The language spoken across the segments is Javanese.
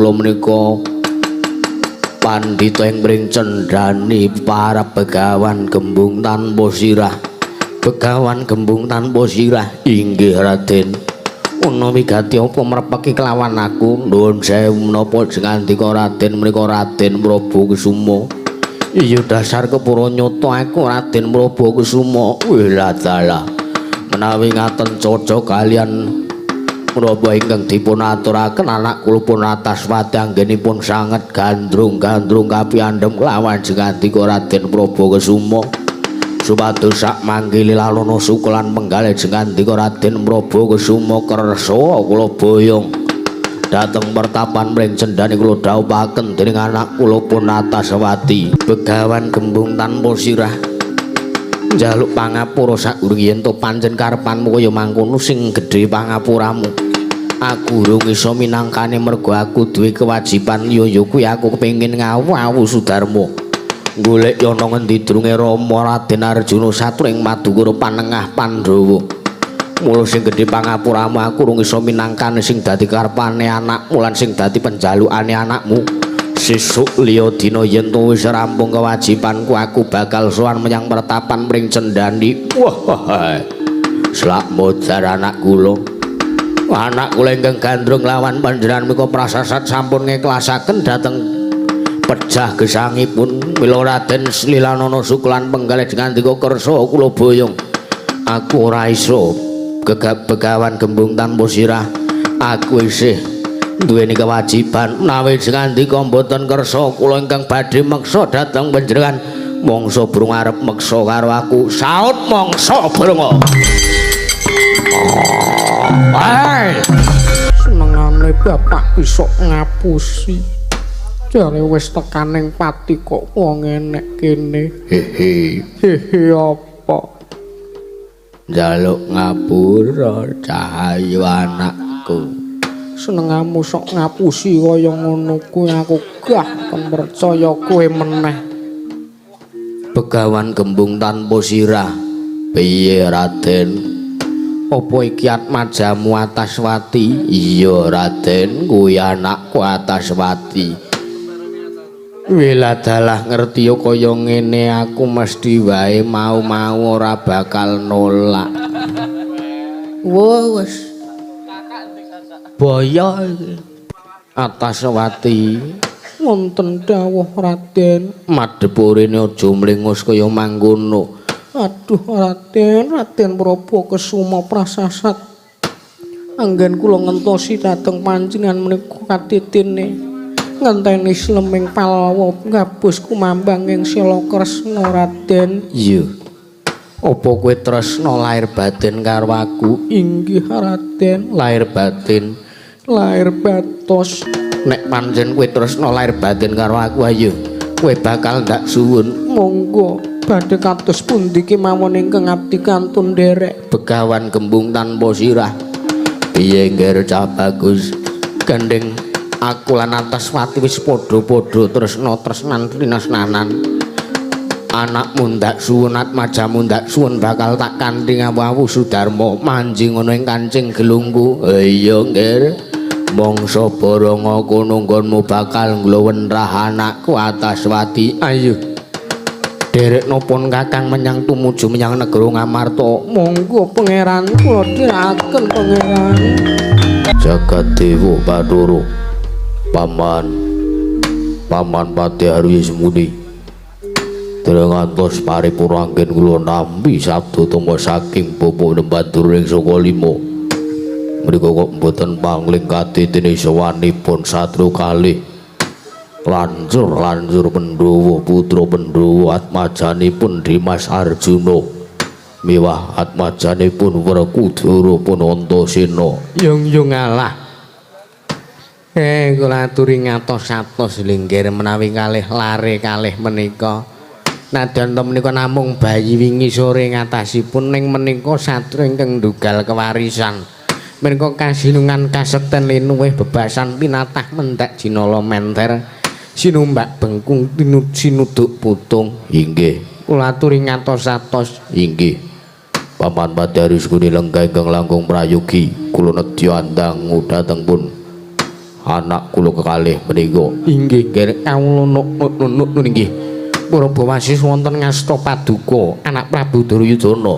kula menika pandhita ing mring cendhani para Begawan Gembung tanpa sirah. Begawan Gembung tanpa sirah. Inggih Raden. Ana wigati apa mrepeki kelawan aku? Nuwun sewu menapa jengandika Raden menika Raden Prabu Kesuma. Iya dasar kepura nyata aku Raden Prabu Kesuma. Wih dalah. Menawi ngaten cocok kalian menapa ingkang dipun aturaken anak kula pun Ataswati anggenipun sanget gandrung-gandrung kapiandhem kelawan jengandika Raden Prabu Kesuma. Supados sak mangke lilana sukelan penggalih jengandika Raden Prabu Kesuma kersa kula boyong dhateng pertapan mring cendhani kula dhawuhaken dening anak kula pun Ataswati. Begawan Gembung tanpa sirah njaluk pangapura sadurunge yen to pancen karepanmu kaya mangkono sing gedhe pangapuramu. Aku urung iso minangkane mergo aku duwe kewajiban ya ya kuwi aku kepengin ngawu-awu Sudarma. Golek yana ngendi durunge Rama Raden Arjuna satring Madukara panengah Pandhawa. Mula sing gedhe pangapuramu aku urung iso minangkane sing dadi karepane anakmu lan sing dadi penjalukane anakmu. Sesuk liya dina yen to wis rampung kewajibanku aku bakal sowan menyang pertapan mring cendhani. Wah, selak modar anak kula. Anak kula ingkang gandrung lawan panjenengan menika prasasat sampun ngeklasaken dhateng pejah gesangipun. Mila Raden Slilanana suklan penggalih ngandika kersa kula boyong. Aku ora iso gegap Begawan Gembung tanpa sirah. Aku isih duweni kewajiban menawi ngandika mboten kersa kula ingkang badhe meksa dhateng panjenengan. Mangsa brung arep meksa karo aku. Saut mangsa brunga. Hai, senengane bapak iso ngapusi. Jare wis tekaning pati kok wong enek kene. Hehe. Hehe apa? Njaluk ngapura cahayu anakku. Senengamu sok ngapusi kaya ngono kuwi aku gah kon percaya kowe meneh. Begawan Gembung tanpa sirah. Piye Raden? Apa iki atmajamu Ataswati? Iya Raden, kuwi anakku Ataswati. Wiladalah ngerti ya kaya ngene aku mesti wae mau-mau ora bakal nolak. Wah wis. Boyo iki. Ataswati, Wonten dawuh Raden. Madhep rene aja mlengus kaya mangkono. Aduh Raden, Raden Prabu Kesuma prasasat. Anggen kula ngentosi dhateng panjenengan menika katitine. Ngenteni sleming palwa gabus kumambang ing Sela Kresna Raden. Iya. Apa kowe tresna lahir batin karo aku? Inggih Raden. Lahir batin, lahir batos. Nek pancen kowe tresna lahir batin karo aku, ayo kowe bakal ndak suwun. Monggo badhe kados pundi kemawon ingkang abdi kantun nderek. Begawan Gembung tanpa sirah. Piye ngger cah bagus? Gandeng aku lan Ataswati wis padha-padha tresna tresnan trinasnanan. Anakmu ndak suwun, atmajamu ndak suwun bakal tak kanthi ngawu Sudarma manjing ana ing kancing gelungku. Iya nggir. Mangsa baranga kono nggonmu bakal ngluwentrah anakku Ataswati. Ayo. Derekno pun Kakang menyang tumuju menyang negara Ngamarta. Monggo pangeran kula dherekaken pangeran. Jagat Dewa Bathara. Paman. Paman Patih Arya Semuni. Dereng ngantos paripurna anggen kula nampi sabda tama saking Bapak Nembandur ing Saka Lima. Mriku kok mboten pangling kaditine sowanipun satru kalih. Lancur-lancur Pandhawa putra Pandhawa atmajanipun Dimas Arjuna. Miwah atmajanipun Werkudara pun Antasena. Yung-yung alah. Kula aturi ngatos-atos linggir menawi kalih lare kalih menika. Nadyan ta menika namung bayi wingi sore ngatasipun ning menika satru ingkang ndugal kewarisan. Menika kasinungan kasekten linuwih bebasan pinatah mendak jinala menter sinumbak bengkung tinud sinuduk putung. Inggih. Kula aturi ngatos-atos. Inggih. Paman Patih Aris Guni lenggah ingkang langkung prayogi kula nedya andang dhateng pun Anak kula kekalih menika. Inggih, nggih kawula nuk inggih. Purba Wasis wonten ngasta paduka anak Prabu Duryudana.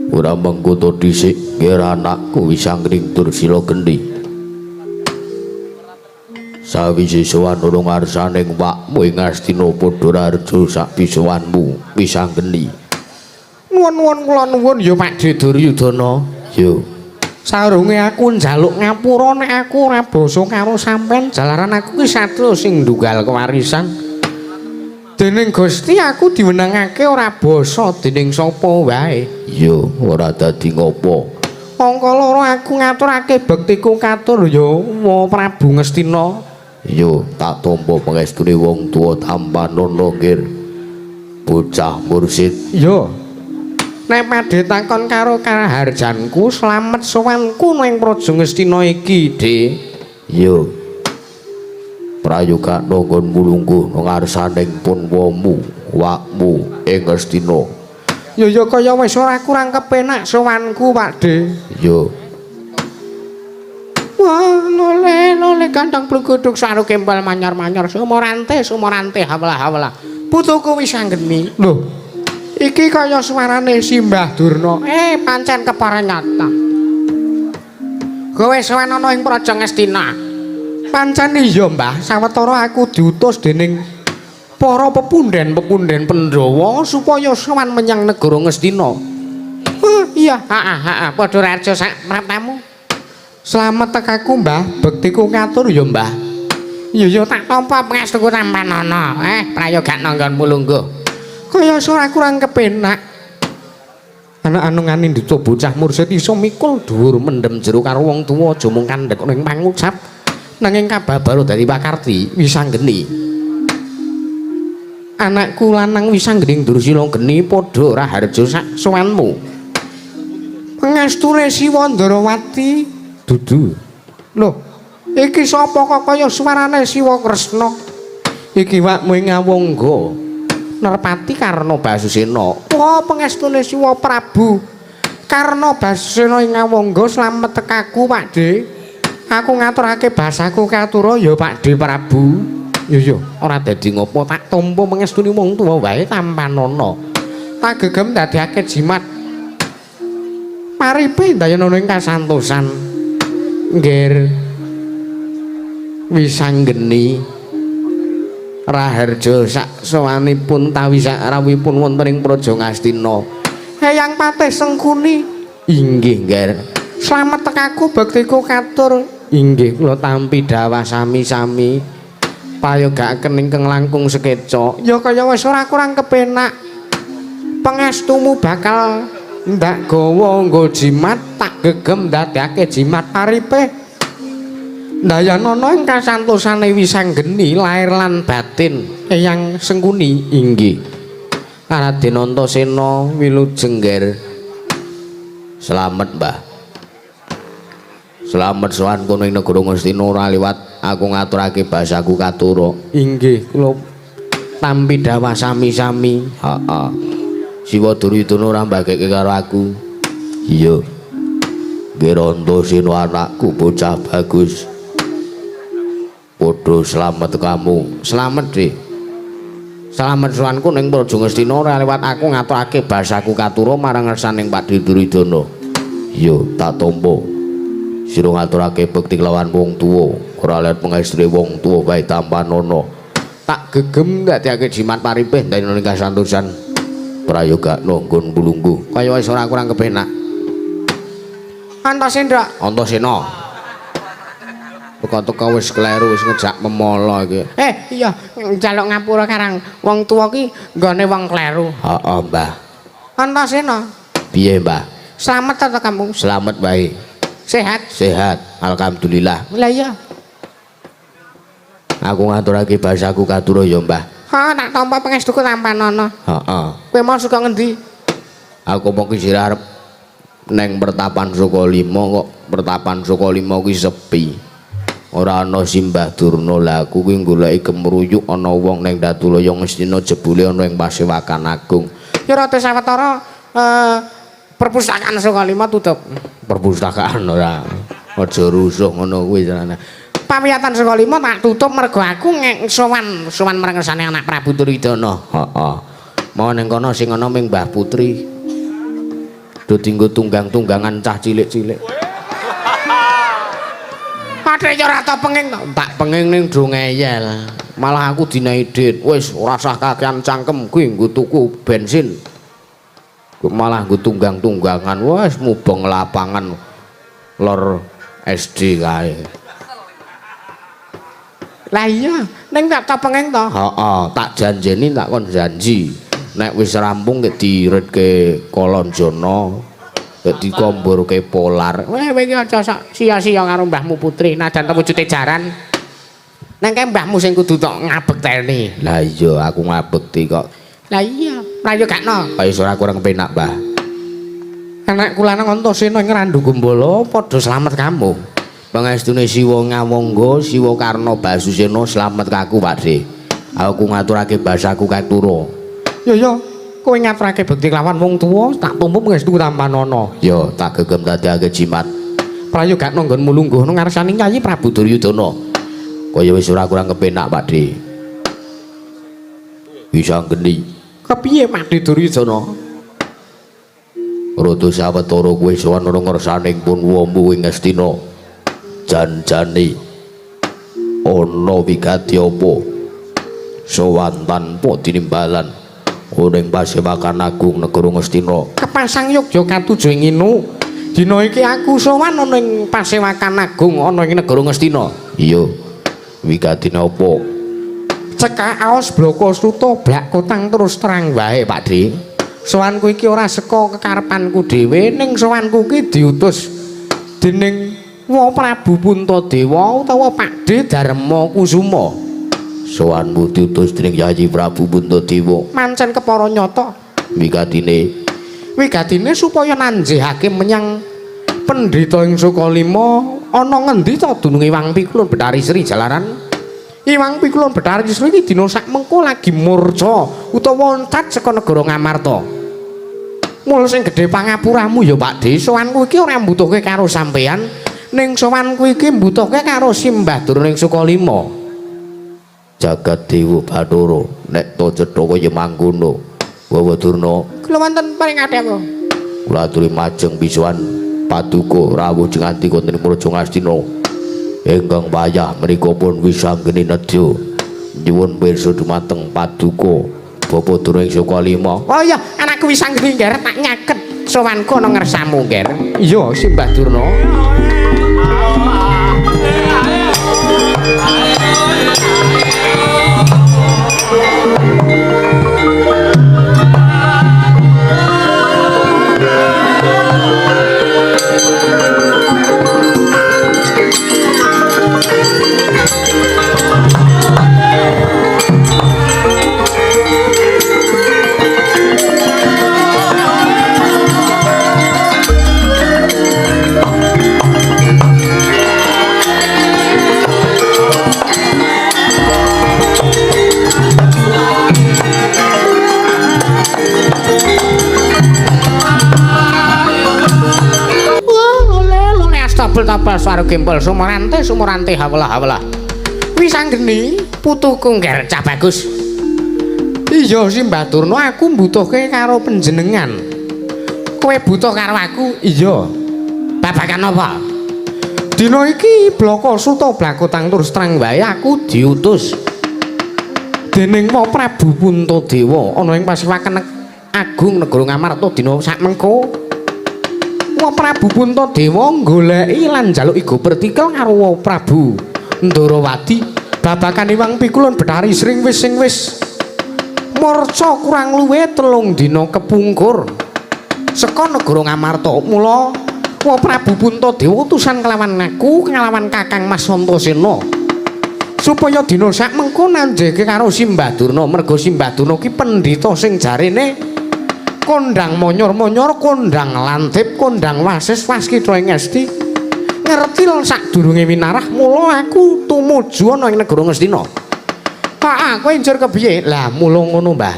Ora mengko dhisik nggih anakku Wisanggeni Dursila Gendhi. Sawise sowan ana ngarsaning wakmu ing Astina padha raharja sak pisowanmu Wisanggeni. Nuwun-nuwun kula nuwun ya Pakdhe Duryudana. Yo. Saurunge aku njaluk ngapura nek aku ora basa karo sampean jalaran aku ki satriya sing ndunggal kewarisan. Dening Gusti aku diwenangake ora basa dening sapa wae. Iya, ora dadi ngopo. Angka loro aku ngaturake bektiku katur ya Prabu Ngastina. Iya, tak tampa pangestune wong tuwa tampanana nggir. Bocah mursid. Iya. Nek padhe takon karo karaharjanku slamet sowanku ning Praja Ngastina iki, Dik. Iya. Prayoga nggonmu lungguh ngarsaning punwamu, wakmu ing Ngastina. Ya ya kaya wis ora kurang kepenak sowanku, Pakdhe. Iya. Wah, lole lole gandang bluguduk saru kembal manyar-manyar sumorante sumorante hawla-hawla. Putuku wis anggeni. Lho. Iki kaya suarane Simbah Durna. Pancen kepara nyata. Kowe sowan ana ing Praja Ngastina. Pancen iya, Mbah. Sawetara aku diutus dening para pepunden-pepunden Pandhawa supaya sowan menyang negara Ngastina. Oh, iya, heeh, heeh, padha raja sak praptamu. Slamet tekaku, Mbah. Bektiku katur ya, Mbah. Iya, ya tak tampa pangestuku tampanana. Prayoga nggonmu lungguh. Kaya ora kurang kepenak. Anak anungane nduta bocah mursid iso mikul dhuwur mendem jero karo wong tuwa aja mung kandhek ning pangucap nanging kababaro dadi pakarti Wisanggeni. Anakku lanang Wisanggeni Dursila geni padha raharja sak sowanmu. Pangestune Siwa Ndarawati dudu. Lho, iki sapa kok kaya suarane Siwa Kresna? Iki wakmu ing Awangga. Nerpati Karna Basusena. Wah, pangestune Siwa Prabu Karna Basusena ing Awangga slamet tekaku, Pakdhe. Aku ngaturake basaku katura ya Pakdhe Prabu. Yo yo, ora dadi ngopo tak tampa pangestune wong tuwa wae tampanana. Tak gegem dadekake jimat. Paripe ndayana ing kasantosan. Nggir. Wisanggeni raharja sak sowanipun tawi sak rawuhipun wonten ing Praja Ngastina. Eyang Patih Sengkuni. Inggih, Ngger. Slamet tekaku bektiku katur. Inggih, kula tampi dawah sami-sami. Payogakaken ingkang langkung sekeca. Ya kaya wis ora kurang kepenak. Pangestumu bakal ndak gawa nggo jimat tak gegem ndadekake jimat paripe. Ndayanana ing kasantosane Wisanggeni lair lan batin Eyang Sengkuni. Inggih. Raden Antasena wilujeng, Ngger. Slamet, Mbah. Slamet sowan kono ing negara Ngastina ora liwat aku ngaturake basaku katura. Inggih, kula tampi dawah sami-sami. Heeh. Siwa Duryudana ora mbageke karo aku. Iya. Nggih Antasena anakku bocah bagus. Padha slamet kamu. Slamet, Dik. Slamet sowanku ning Praja Ngastina ora liwat aku ngaturake basaku katura marang ngersaning Pakdhe Duryudana. Iya, tak tampa. Sira ngaturake bekti kelawan wong tuwa, ora liwat pangestune wong tuwa wae tampanana. Tak gegem ndadekake jimat paripih ndayana ing kasantosan. Prayoga nggon lungguh. Kaya wis ora kurang kepenak. Antasena, Antasena. Teka-teka wis kleru wis ngejak memala iki. Iya, njaluk ngapura karang wong tuwa ki nggone wong kleru. Heeh, Mbah. Antasena. Piye, Mbah? Slamet ta kamu? Slamet wae. Sehat? Sehat, alhamdulillah. Lah iya. Aku ngaturake basaku katura ya, Mbah. Ha, tak tampa pangestuku tampanana. Heeh. Kowe mau suka ngendi? Aku mau ki sira arep neng Pertapan Sukalima kok Pertapan Sukalima ki sepi. Ora ana Simbah Durna. Lah aku kuwi goleki kemruyuk ana wong ning Datulaya Ngastina jebule ana ing Pasewakan Agung. Ya rada sawetara perpustakaan Sukalima tutup. Perpustakaan ora. Aja rusuh ngono kuwi tenan. Pawiyatan Sukalima tak tutup mergo aku sowan sowan marang ngersane anak Prabu Duryudana. Heeh. Mau ning kono sing ana ming Mbah Putri. Do dinggo tunggang-tunggangan cah cilik-cilik. Padhe ya ora tau penging to. Tak penging ning do ngeyel. Malah aku dinehi dit. Wis ora usah kakean cangkem kuwi nggo tuku bensin. Malah nggo tunggang-tunggangan. Wis mubeng lapangan lor SD kae. Lah iya, ning tak penging to. Heeh, tak janjeni tak kon janji. Nek wis rampung ke diretke Kolonjono, ke dikomborke Polar. Weh, kowe iki aja sok sia-sia karo mbahmu Putri, najan to wujude jaran. Neng kae mbahmu sing kudu tok ngabekteni. Lah iya, aku ngabekti kok. Lah iya, prayo gakno. Kaya ora kurang penak, Mbah. Anakku lanang Antasena ing Randu Gembala padha slamet kamu. Pangestune Siwa Ngawangga, Siwa Karna Basusena slamet kaku, Pakde. Aku ngaturake basaku katura. Ya ya, kowe ngaturake bekti lawan wong tuwa, tak tumpu pangestu tampanana. Ya, tak gegem dadekake jimat. Prayoga nggonmu lungguh nang ngarsane Kyai Prabu Duryudana. Kaya wis ora kurang kepenak, Pakde. Bisa geni. Kepiye Pakde Duryudana? Rada sawetara kowe sowan ana ngersaning pun wombu ing Ngastina. Jan-jane ana wigati apa sowan tanpa tinimbalan ning pasewakan agung negara Ngastina. Kepasang yogya katuju ing inu. Dina iki aku sowan ana ing pasewakan agung ana ing negara Ngastina. Iya. Wigatine apa? Cekak aos bloko suta blak kotang terus terang wae, Pakde. Sowanku iki ora saka kekarepanku dhewe, ning sowanku iki diutus dening Wa Prabu Puntadewa utawa Pakde Darma Kusuma. Sowanmu diutus dening Yayi Prabu Puntadewa. Mancen kepara nyata. Wigatine wigatine supaya nanjihake menyang pendhita ing Sukalima ana ngendi ta dununge Iwang Pikulun Bethari Sri jalaran. Iwang Pikulun Bethari Sri iki dina sak mengko lagi murca utawa oncat saka negara Ngamarta. Mul sing gedhe pangapuramu ya Pakde, sowanku iki ora mbutuhke karo sampeyan. Ning sowanku iki mbutuhke karo Simbah Durna ing Sukalima. Jagat Dewa Bathara nek to cetha kaya mangkono. Bawa Durna, kula wonten paring aku. Kula aturi majeng bisuan paduka rawuh jenganti wonten ing Praja Ngastina. Ingkang wayah menika pun wisanggeni nedya. Nyuwun pirsa dumateng paduka Bapak Durna ing Sukalima. Oh iya, anakku wisanggeni ngger tak nyaket sowanku ana ngersamu ngger. Iya, Simbah Durna. Tabel-tabel suara gempol sumorante sumorante hawelah-hawelah. Wisanggeni putuku ngger cah bagus. Iya Simbah Durna, aku mbutuhke karo panjenengan. Kowe butuh karo aku? Iya. Babagan apa? Dina iki bloko suta blakotang terus terang wae aku diutus dening Wa Prabu Puntadewa ana ing pasewakan agung negara Ngamarta dina sak mengko. Wa Prabu Puntadewa goleki lan njaluk igo pertikel karo Wa Prabu Ndarawati babagan Iwang Pikulun Bethari Sring wis sing wis murca kurang luwih 3 dina kepungkur saka negara Ngamarta. Mula Wa Prabu Puntadewa utusan kelawan aku kelawan Kakang Mas Antasena supaya dina sak mengko nanjeke karo Simbah Durna, merga Simbah Durna ki pendhita sing jarene kondang monyor-monyor, kondang lantip, kondang wasis, waskita ing esti ngerti sadurunge winarah. Mula aku tumuju ana ing negara Ngastina. Pak, kowe njur kepiye? Lah mula ngono, Mbah.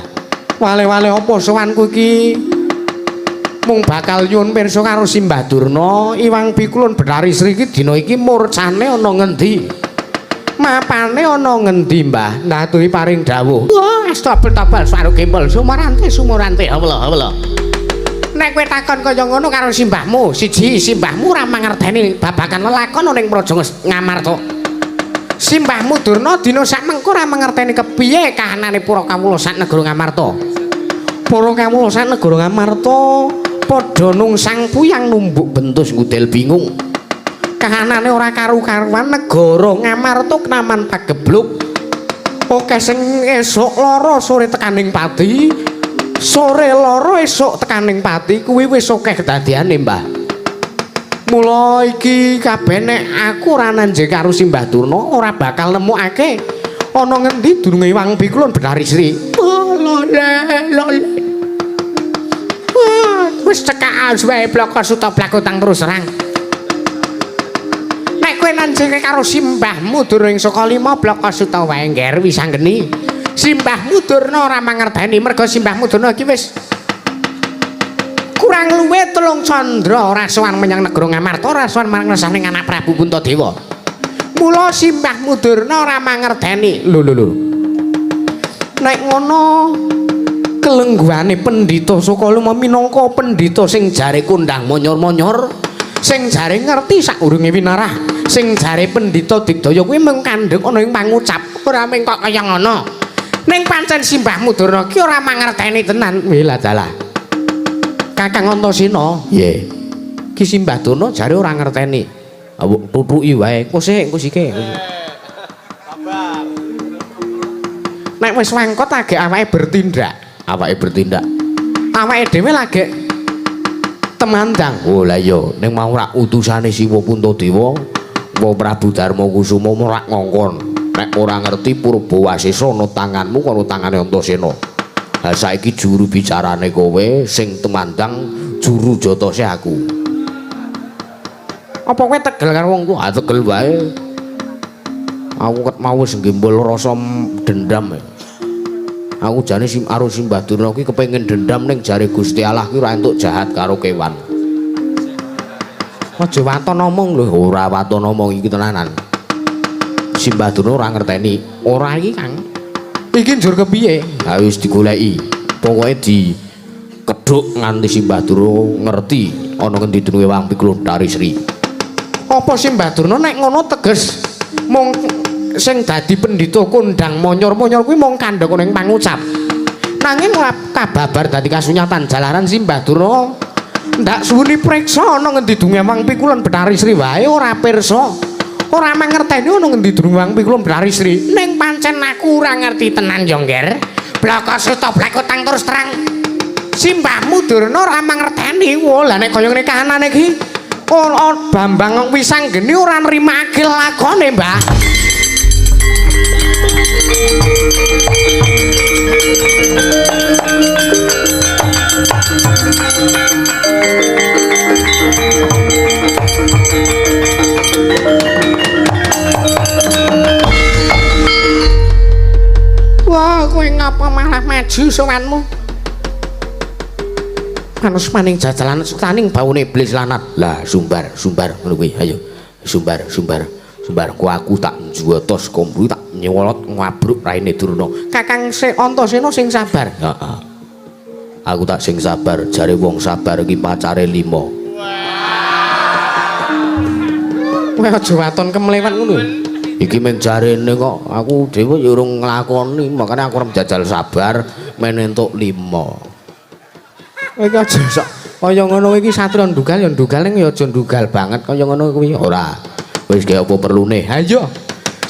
Wale-wale apa sowanku iki? Mung bakal nyuwun pirsa karo Simbah Durna, Iwang Pikulun Bathari Sri iki dina iki murcane ana ngendi? Mapane ana ngendi, Mbah? Ndaturi paring dawuh. Wah, astagfirullah, swaruk gempol sumorante sumorante. Allah Allah. Nek kowe takon kaya ngono karo simbahmu, siji simbahmu ora mangerteni babagan lelakon ning Praja Ngamarta. Simbahmu Durna dina sakmengko ora mangerteni kepiye kahanane para kawula sak negara Ngamarta. Para kawula sak negara Ngamarta padha nungsang puyang numbuk bentus ngudel bingung. Kahanane ora karu-karuan negara Ngamarta kenaman pagebluk. Oke sing esuk lara sore tekaning pati. Sore loro esuk tekaning pati kuwi wis akeh kedadiane, Mbah. Mula iki kabeh nek aku ora nanjek karo Simbah Durna ora bakal nemokake ana ngendi durunge Iwang Pikulun Bathari Sri. Wis cekak wae bloko suta blakutang terus serang. Nek kowe nanjeke karo simbahmu durung saka lima bloko suta wae ngger wis anggeni. Simbahmu Durna ora mangerteni merga simbahmu Durna iki wis kurang luwih 3 candra ora sowan menyang negara Ngamarta, ora sowan marang ngersane anak Prabu Puntadewa. Mula simbahmu Durna ora mangerteni. Lho lho lho. Nek ngono kelengguhane pendhita Sukalima minangka pendhita sing jare kondhang monyor-monyor, sing jare ngerti sakurunge winarah, sing jare pendhita digdaya kuwi mung kandhek ana ing pangucap, ora mung kok kaya ngono. Ning pancen simbahmu Durna ki ora mangerteni tenan. Wela dalah. Kakang Antasena, nggih. Ki Simbah Durna jare ora ngerteni. Awuk tutuki wae. Engko sik, engko sike. Sabar. Nek wis wangkot agek awake bertindak. Awake bertindak. Awake dhewe lagek temandang. Oh lah iya, ning mau rak utusane Siwa Puntadewa, wa Prabu Darma Kusuma ora ngongkon. Nek ora ngerti Purba Wasesa ana tanganmu karo tangane Antasena. Ha saiki juru bicarane kowe sing temandang juru jotose aku. Apa kowe tegel karo wong tuwa? Tegel wae. Aku ket mau wis nggembol rasa dendam. Aku jane karo Simbah Durna ki kepengin dendam ning jare Gusti Allah ki ora entuk jahat karo kewan. Aja waton omong lho, ora waton omong iki tenanan. Simbah Durna ora ngerteni. Ora iki, Kang. Iki njur kepiye? Ha wis digoleki. Pokoke di kedhuk nganti Simbah Durna ngerti ana ngendi dununge Wang Pikulun Bathari Sri. Apa Simbah Durna nek ngono teges mung sing dadi pendhita kondhang monyor-monyor kuwi mung kandhak ning pangucap. Nanging ora kababar dadi kasunyatan jalaran Simbah Durna ndak suwuni priksa ana ngendi dununge Wang Pikulun Bathari Sri wae ora pirsa. Ora mangerteni ana ngendi durung Wang Pikulun Bathari Sri. Ning pancen aku ora ngerti tenan yo, Ngger. Bloko suta blakutang terus terang. Simbahmu Durna ora mangerteni. Wo, lah nek kaya ngene kahanane iki, ora Bambang Wisanggeni ora nrimake lakone, Mbah. Wah, kowe ngapa malah maju sowanmu? Manus maning jajalan sutaning baune iblis lanat. Lah, sumbar, sumbar ngono kuwi. Ayo. Sumbar, sumbar, sumbar. Ku aku tak njotos kombru tak nyolot ngabruk raine Durna. Kakang Antasena sing sabar. Heeh. Aku tak sing sabar, jare wong sabar iki pacare 5. Kowe aja waton kemlewat ngono. Iki mung jarene kok aku dhewe ya urung nglakoni, makane aku arep jajal sabar men entuk 5. Kowe iki aja sok kaya ngono iki satria ndugal ya ndugal ning ya aja ndugal banget kaya ngono kuwi ora. Wis gawe apa perlune? Ha iya.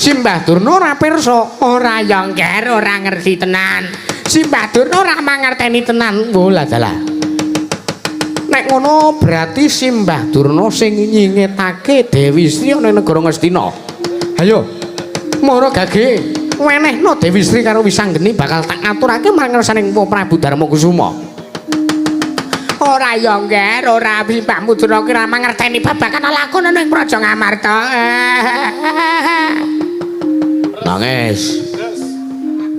Simbah Durna ora pirsa, ora ya ngger, ora ngerti tenan. Simbah Durna ora mangerteni tenan. Oh lah dalah. Nek ngono berarti Simbah Durna sing nyingetake Dewi Sri ana ing negara Ngastina. Ayo. Mara gage wenehno Dewi Sri karo Wisanggeni bakal tak aturake marang ngersaning Prabu Darma Kusuma. Ora ya ngger, ora Simbahmu Durna ki ora mangerteni babagan lakon ana ing Praja Ngamarta. Nangis.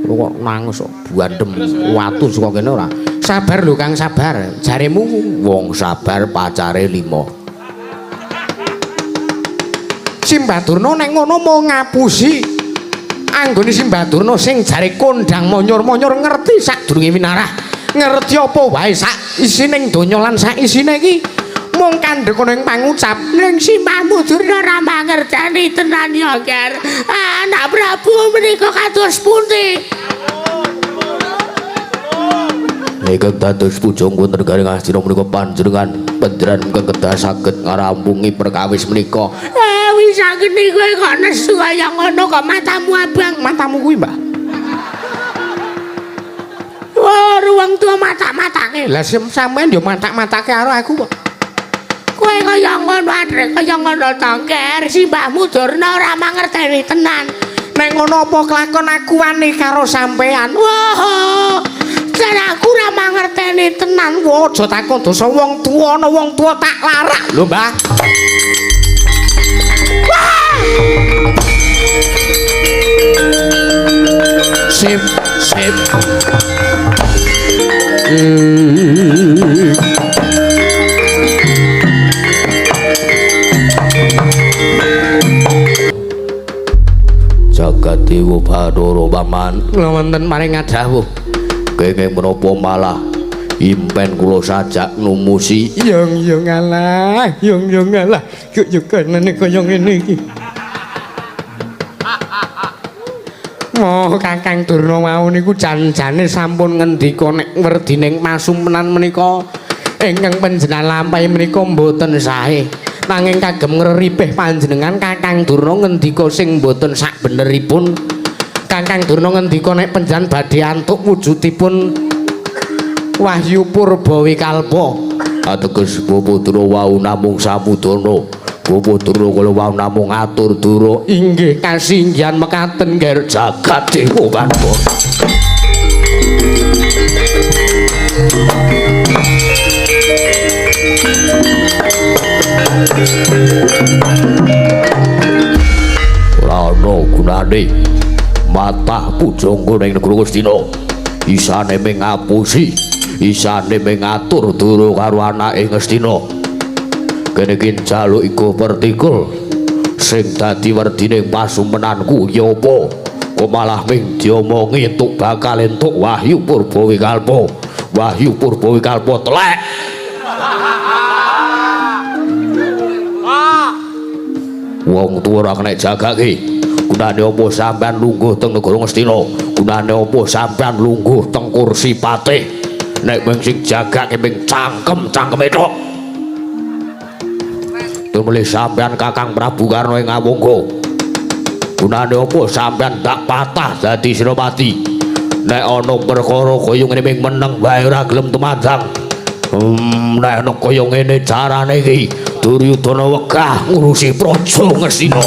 Lu kok nangis kok buandem watu saka kene ora. Sabar lho Kang, sabar. Jaremu wong sabar pacare 5. Simbah Durna nek ngono mau ngapusi. Anggone Simbah Durna sing jare kondang monyor-monyor ngerti sadurunge winarah. Ngerti apa wae sak isining donya lan sak isine iki mung kandhek ana ing pangucap. Ning Simbahmu Durna ora mangerteni tenan ya, Ger. Anak Prabu menika kados pundi? Ingkang dados pujangga wonten garing Astina menika panjenengan panjenengan ingkang kedah saged ngarampungi perkawis menika. Wis sakjane kowe kok nesu kaya ngono kok matamu abang. Matamu kuwi, Mbah. Wah, ruang tua matak-matake. Lah sampean yo matak-matake karo aku kok. Kowe kaya ngono adrek kaya ngono to, Ger. Simbahmu Durna ora mangerteni tenan. Nek ngono apa kelakon aku wani karo sampean? Wah. Jan aku ora mangerteni tenan. Wah, aja takon dosa wong tuwa ana wong tuwa tak larak. Lho, Mbah. Wah! Sip, sip. Jagat Dewa Bathara Paman. Kula wonten paring dawuh. Kenging menapa malah impen kula sajak numusi. Yung yung alah, yung yung alah. Yuk yuk kanane kaya ngene iki. Oh, Kakang Durna wau niku jan-jane sampun ngendika nek werdining pasumpenan menika ingkang panjenengan lampahi menika mboten sae. Nanging kagem ngreripih panjenengan Kakang Durna ngendika sing mboten sakbeneripun. Kakang Durna ngendika nek panjenengan badhe antuk wujudipun Wahyu Purbawikalpa. Ateges Bapak Durna wau namung samudana. Bapak Durna kula wau namung atur dura. Inggih kasinggihan mekaten Ger Jagat Dewa Bathara. Ora ana gunane matah pujangga ning negara Ngastina. Isane mung ngapusi, isane mung ngatur dura karo anake Ngastina. Kene iki njaluk iku pertikul sing dadi werdine pasumpenanku ya apa? Kok malah ming diomongi entuk bakal entuk Wahyu Purbawikalpa. Wahyu Purbawikalpa telek. Wong tuwa ora kena jagake. Gunane apa sampean lungguh teng negara Ngastina? Gunane apa sampean lungguh teng kursi patih? Nek mung sing jagake ming cangkem-cangkeme tok. Tumuli sampean Kakang Prabu Karna ing Awangga. Gunane apa sampean tak patah dadi senopati? Nek ana perkara kaya ngene ming meneng wae ora gelem tumandang. Nek ana kaya ngene carane iki Duryudana wegah ngurusi praja Ngastina.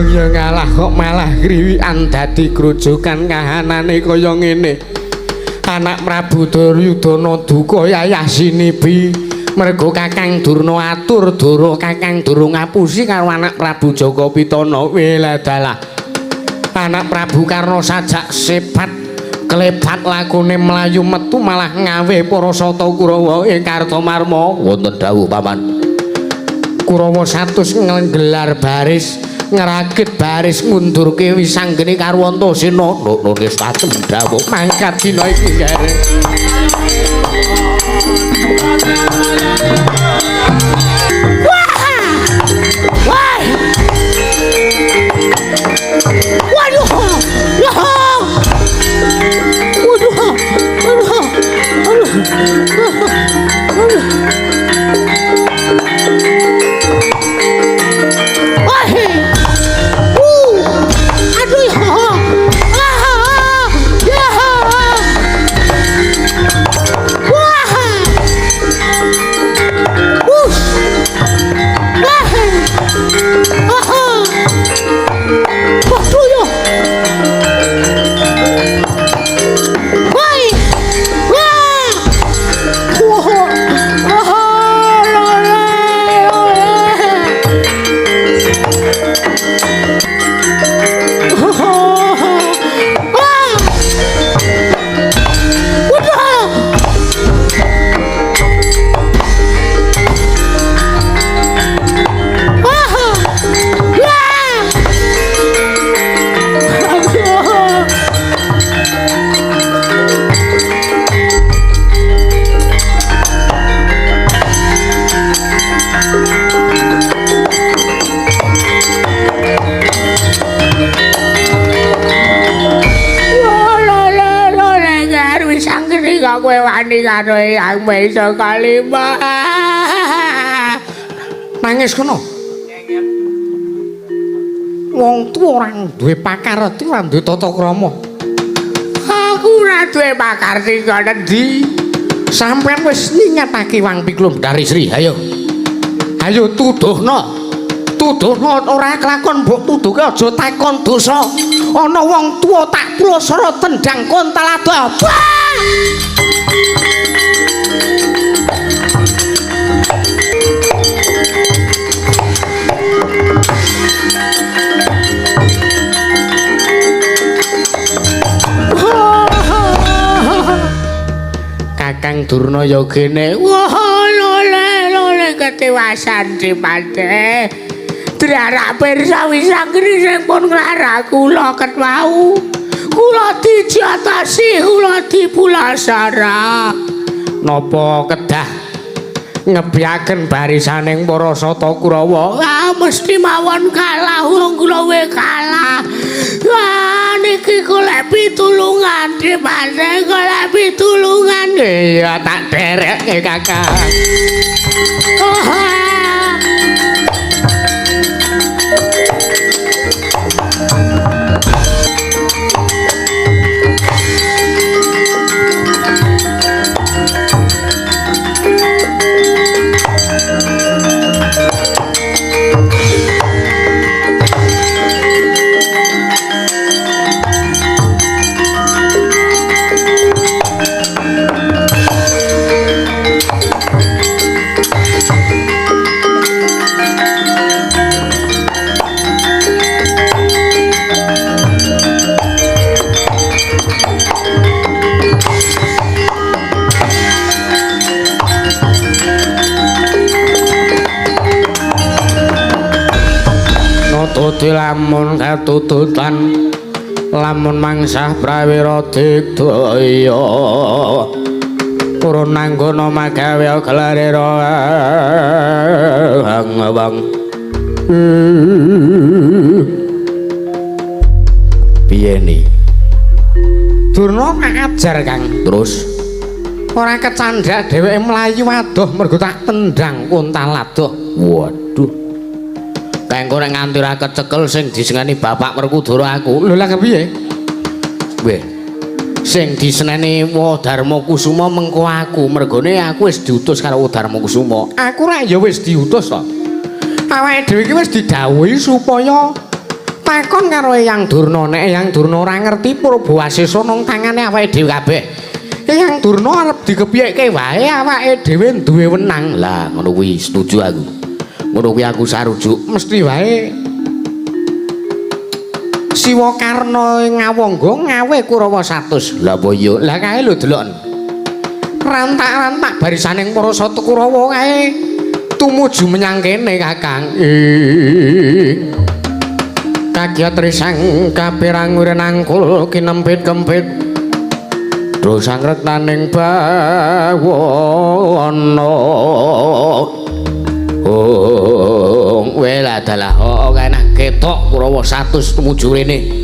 Ya ngalah kok malah griwikan dadi grujukan kahanane kaya ngene. Anak Prabu Duryudana duka yayah sinibi mergo Kakang Durna atur dara Kakang Durna ngapusi karo anak Prabu Jaka Pitana. Weladalah. Anak Prabu Karna sajak sepat klebat lakune mlayu metu malah ngawe para sata Kurawa ing Kartomarma. Wonten dawuh Paman. Kurawa 100 nggelar baris ngrakit baris ngundurke wisanggeni karo Antasena. Nunune satem dawuh mangkat dina iki gare. Wah! Wah! Waduh! Waduh! Waduh! Aduh! Aduh! Aduh! Wah! Aduh! Ah! Ya! Wah! Durna kowe wani karo Eyang Mahesa Kalima. Nangis kono. Wong tuwa ora duwe pakarti, ora duwe tata krama. Aku ora duwe pakarti kok endi. Sampeyan wis ningatake Wang Piklum dari Sri. Ayo. Ayo tuduhno. Tuduhno ora kelakon mbok tuduhke aja takon dosa. Ana wong tuwa tak pulosara tendang kontal adoh. Kakang Durna ya gene. Wah, lole lole ketiwasan dipate. Drarak pirsa wisangri sing pun nglarak kula ket wau. Kula dijatasi, kula dipulasara. Napa kedah ngebyaken barisaning para Sata Kurawa? Ah, mesti mawon kalah wong kula we kalah. Wah, niki golek pitulungan dipate, golek pitulungan. Iya, tak derekke Kakang. Oh. Nututi lamun katututan lamun mangsah prawira digdaya purun nanggana magawe gelarira hang-wang. Piye ni? Durna ajar Kang. Terus ora kecandhak dheweke mlayu adoh mergo tak tendang kontal adoh. Waduh. Kengko nek nganti ora kecekel sing diseneni Bapak Werkudara aku. Lho lah kepiye? Weh. Sing diseneni Dharma Kusuma mengko aku, mergone aku wis diutus karo Dharma Kusuma. Aku ra ya wis diutus to. Awake dhewe iki wis didhawuhi supaya takon karo Eyang Durna. Nek Eyang Durna ora ngerti Purba Wasesa nang tangane awake dhewe kabeh. Eyang Durna arep dikepiyeke wae awake dhewe duwe wenang. Lah ngono kuwi setuju aku. Ngono kuwi aku sarujuk. Mesti wae Siwa Karna ngawangga ngawe Kurawa 100. Lah apa iya? Lah kae lho delok. Rantak-rantak barisaning para Sata Kurawa kae tumuju menyang kene Kakang. Kagyat risang kapirang wirenangkul kinempit-kempit. Dosang rektaning bawana. Oh, wela dalah oh enak ketok Kurawa 100 tumuju rene.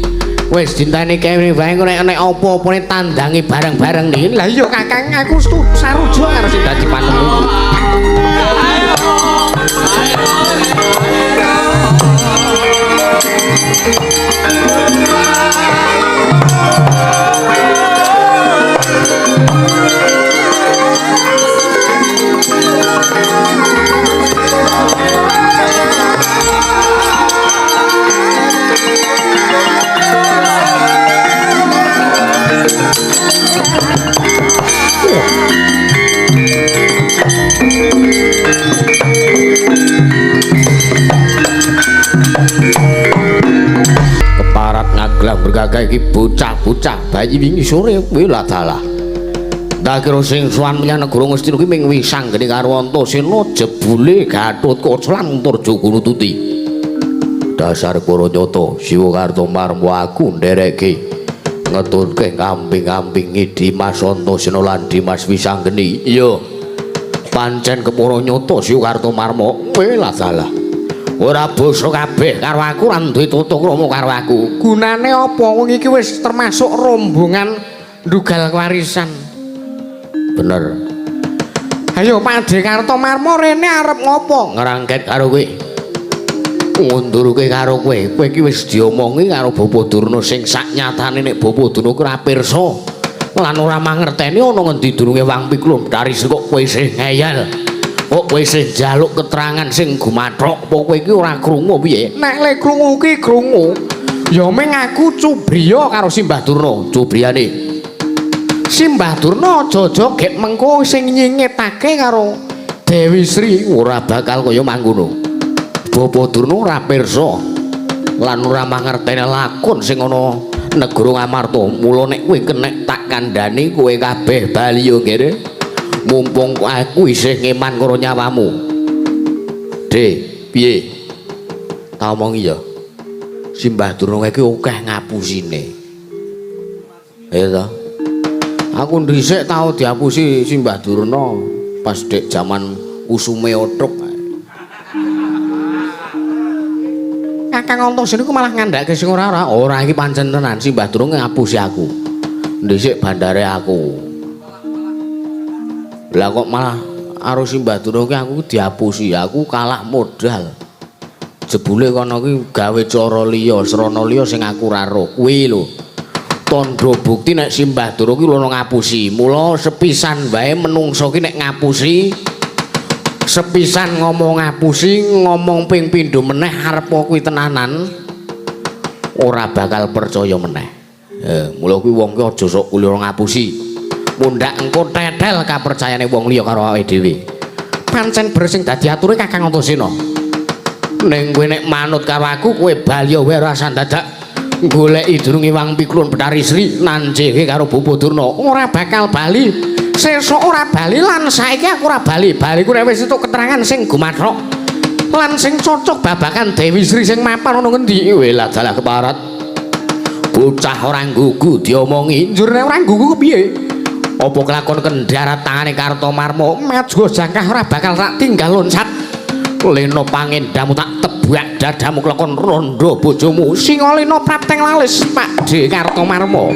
Wis dinteni kene wae nek nek apa-apane tandangi bareng-bareng niki. Lah iya Kakang, aku sarujuk karo sing dadi panemu. Keparat ngaglang bergagah iki bocah-bocah bayi wingi sore kuwi lah dalah. Ndak kira sing sowan menyang negara Ngastina kuwi ming Wisanggeni karo Antasena jebule Gatotkaca lan Antarja nututi. Dasar para nyata Siwa Karta Marma aku ndereke ngeturke ngamping-ampingi Dimas Antasena lan Dimas Wisanggeni. Iya. Pancen kepara nyata Siwa Karta Marma kuwi lah dalah. Ora basa kabeh karo aku ora duwe tata krama karo aku. Gunane apa wong iki wis termasuk rombongan ndugal warisan. Bener. Ayo Pakde Kartomarmo rene arep ngopo? Ngrangket karo kowe. Ngundurke karo kowe. Kowe iki wis diomongi karo Bapak Durna sing sak nyatane nek Bapak Durna ku ora pirsa lan ora mangerteni ana ngendi durunge Wang Piklum dari kok kowe isih ngeyel. Kok kowe isih njaluk keterangan sing gumathok, apa kowe iki ora krungu piye? Nek le krungu ki krungu. Ya meng aku cubriya karo Simbah Durna, cubriyane. Simbah Durna aja-aja gek mengko sing nyingetake karo Dewi Sri ora bakal kaya mangkono. Bapak Durna ora pirsa lan ora mangerteni lakon sing ana negara Ngamarta. Mula nek kowe kenek tak kandhani kowe kabeh bali yo kene. Mumpung aku isih ngeman karo nyawamu. De, piye? Tak omongi ya. Simbah Durna iki akeh ngapusine. Ya ta? Aku dhisik tau diapusi Simbah Durna pas dek jaman usume othok. Kakang Antasena iku malah ngandhake sing ora-ora. Ora iki pancen tenan Simbah Durna ngapusi aku. Dhisik bandare aku. Lah kok malah karo Simbah Durna ki aku diapusi, aku kalah modal. Jebule kono ki gawe cara liya, srana liya sing aku ora roh. Kuwi lho. Tandha bukti nek Simbah Durna ki lho ngapusi. Mula sepisan wae menungso ki nek ngapusi, sepisan ngomong ngapusi, ngomong ping pindho meneh arep kuwi tenanan ora bakal percaya meneh. Mula kuwi wong ki aja sok kulira ngapusi. Mundhak engko tetel kapercayane wong liya karo awake dhewe. Pancen ber sing dadi ature Kakang Antasena. Ning kowe nek manut karo aku kowe bali wae ora usah dadak goleki durunge Wang Piklun Bethari Sri nanjehe karo Bapak Durna. Ora bakal bali. Sesuk ora bali lan saiki aku ora bali. Baliku nek wis entuk keterangan sing gumathok lan sing cocok babagan Dewi Sri sing mapan ana ngendi. Welah dalah keparat. Bocah ora nggugu diomongi. Njur nek ora nggugu kepiye? Apa kelakon kendharat tangane Kartomarmo? Maju jangkah ora bakal tak tinggal loncat. Lena pangendamu tak tebak dadamu kelakon rondo bojomu. Singa lena prapteng lalis Pakde Kartomarmo.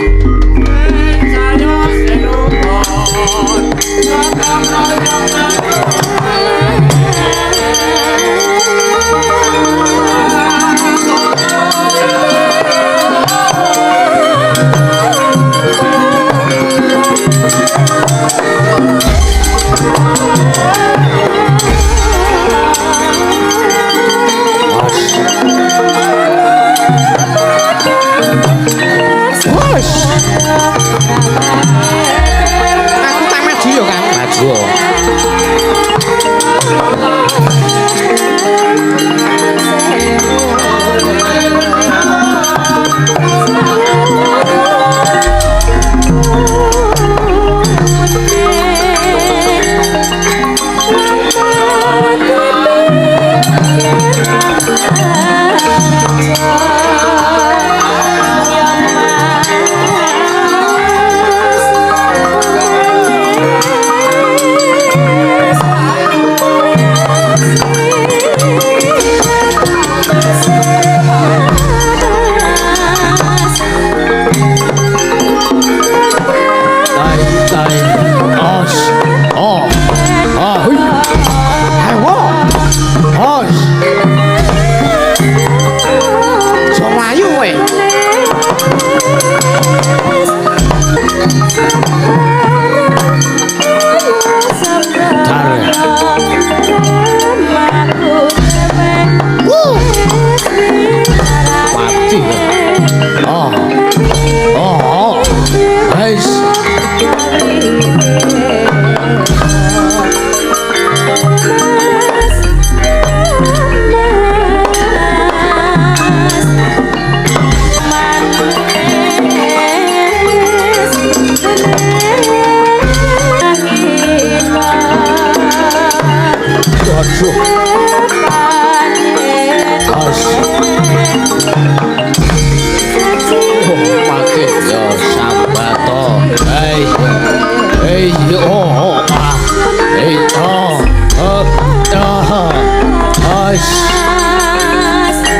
Aku tak maju ya, Kang. Maju.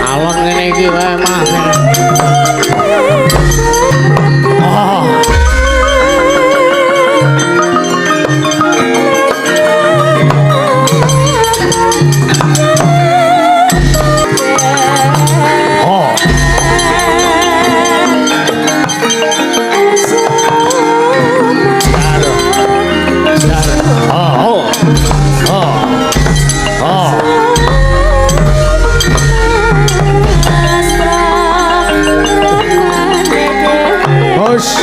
Alon ngene iki wae mah. Oh. Hos.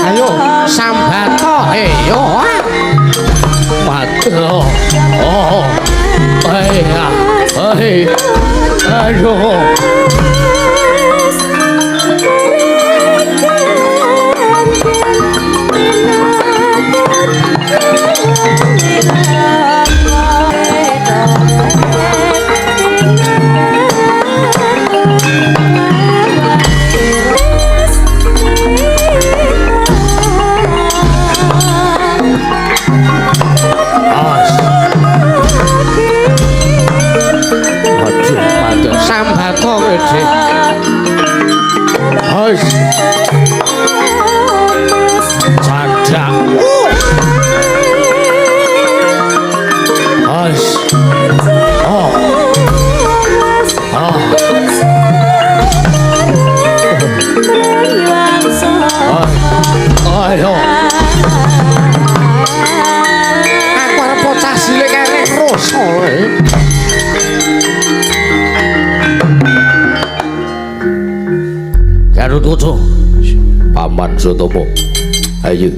Ayo sambato heyo. Mati. Oh. Hei. Hei. Aduh. Sambato gede. Hos. Cadak. Hos. Oh. Oh. Ayo. Aku arep bocah cilik arek rasa. Gatotkaca. Paman Sutopo. Ayo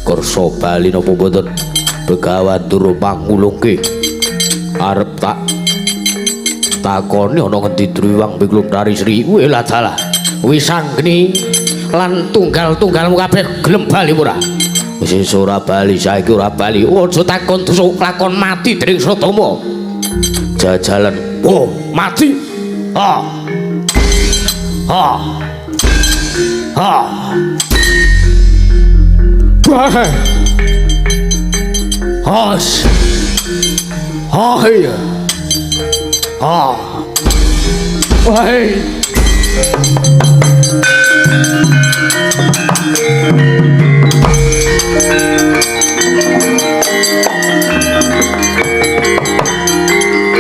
kersa bali napa mboten? Begawan Durma pangulungke. Arep tak takoni ana ngendi Driwang Piklum Dari Sri. Weh lah dalah. Wisanggeni lan tunggal-tunggalmu kabeh gelem bali ora? Wis ora bali saiki ora bali. Aja takon dosa lakon mati dening Sutomo. Jajalan. Oh, mati. Ha. Ha. Ha. Bah. Hos. Hai. Ha. Hai.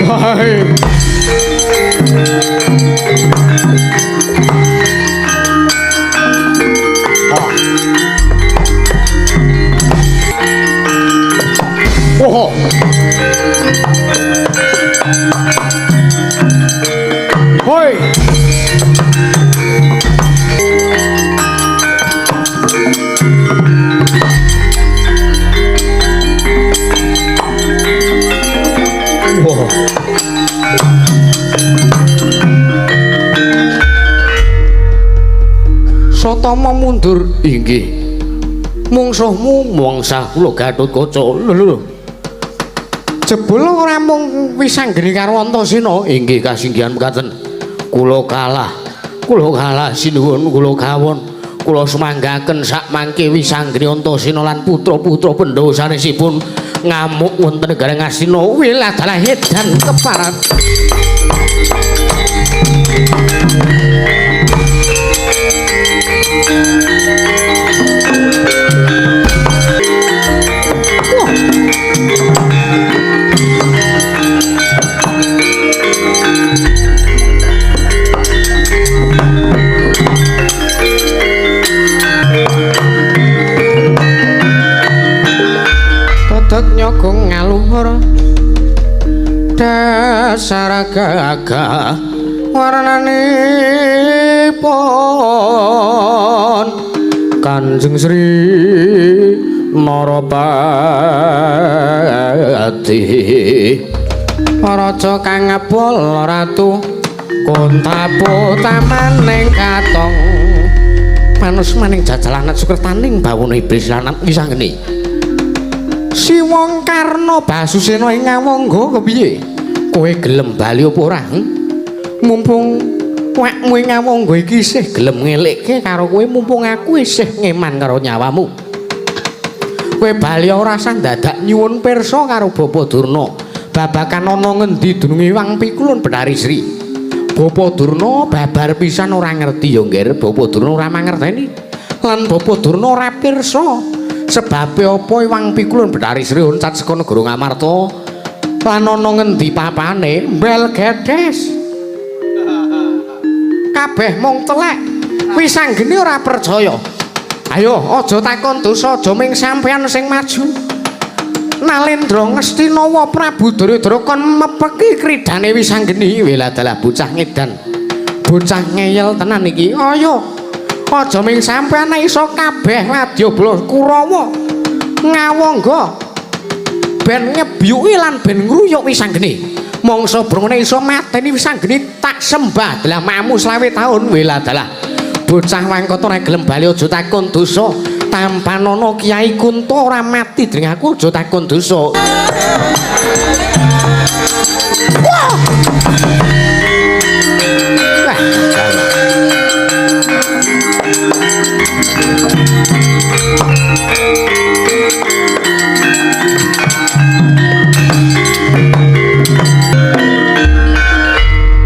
Hai. Oh. Hoi. Oh. Sotomo mundur inggih. Mungsuhmu mangsa kula Gatotkaca. Lho lho. Jebul ora mung wisanggeni karo Antasena. Inggih kasinggihan mekaten. Kula kalah. Kula kalah sinuwun kula kawon. Kula sumanggaken sak mangke wisanggeni Antasena lan putra-putra Pandhawa sanesipun ngamuk wonten negara Ngastina. Wiladalah edan keparat. Dodok nyogong ngaluhur dasar gagah warnanipun Kanjeng Sri Narapati raja kang ngebol ratu kontapo tamaning katong manus maning jajalanat sukertaning bawono iblis lanat wisanggeni Siwong Karna Basusena ing Ngawangga kepiye? Kowe gelem bali apa ora? Mumpung wekmu ing Ngawangga iki isih gelem ngelikke karo kowe, mumpung aku isih ngeman karo nyawamu. Kowe bali ora usah dadak nyuwun pirsa karo Bapa Durna. Babakan ana ngendi dununge Wang Pikulun Betari Sri. Bapa Durna babar pisan ora ngerti ya, Ngger. Bapa Durna ora mangerteni. Lan Bapa Durna ora pirsa. Sebabe apa Wang Pikulun Betari Sri oncat saka negara Ngamarta lan ana ngendi papane mbel gedes kabeh mung telek wisanggeni ora percaya. Ayo aja takon dosa, aja ming sampeyan sing maju. Nalendra Ngastina Prabu Duryudana kon mepeki kridane wisanggeni. Weladalah bocah ngedan Bocah ngeyel tenan iki. Ayo. Aja ming sampean nek iso kabeh wadya bala Kurawa ngawangga. Ben ngebyuki lan ben ngruyuk Wisanggeni. Mangsa brengone iso mateni Wisanggeni tak sembah dalah mamu 25 taun wela dalah. Bocah wangkata ora gelem bali aja takon dosa. Tampanana Kyai Kunto ora mati dening aku aja takon dosa. Wah.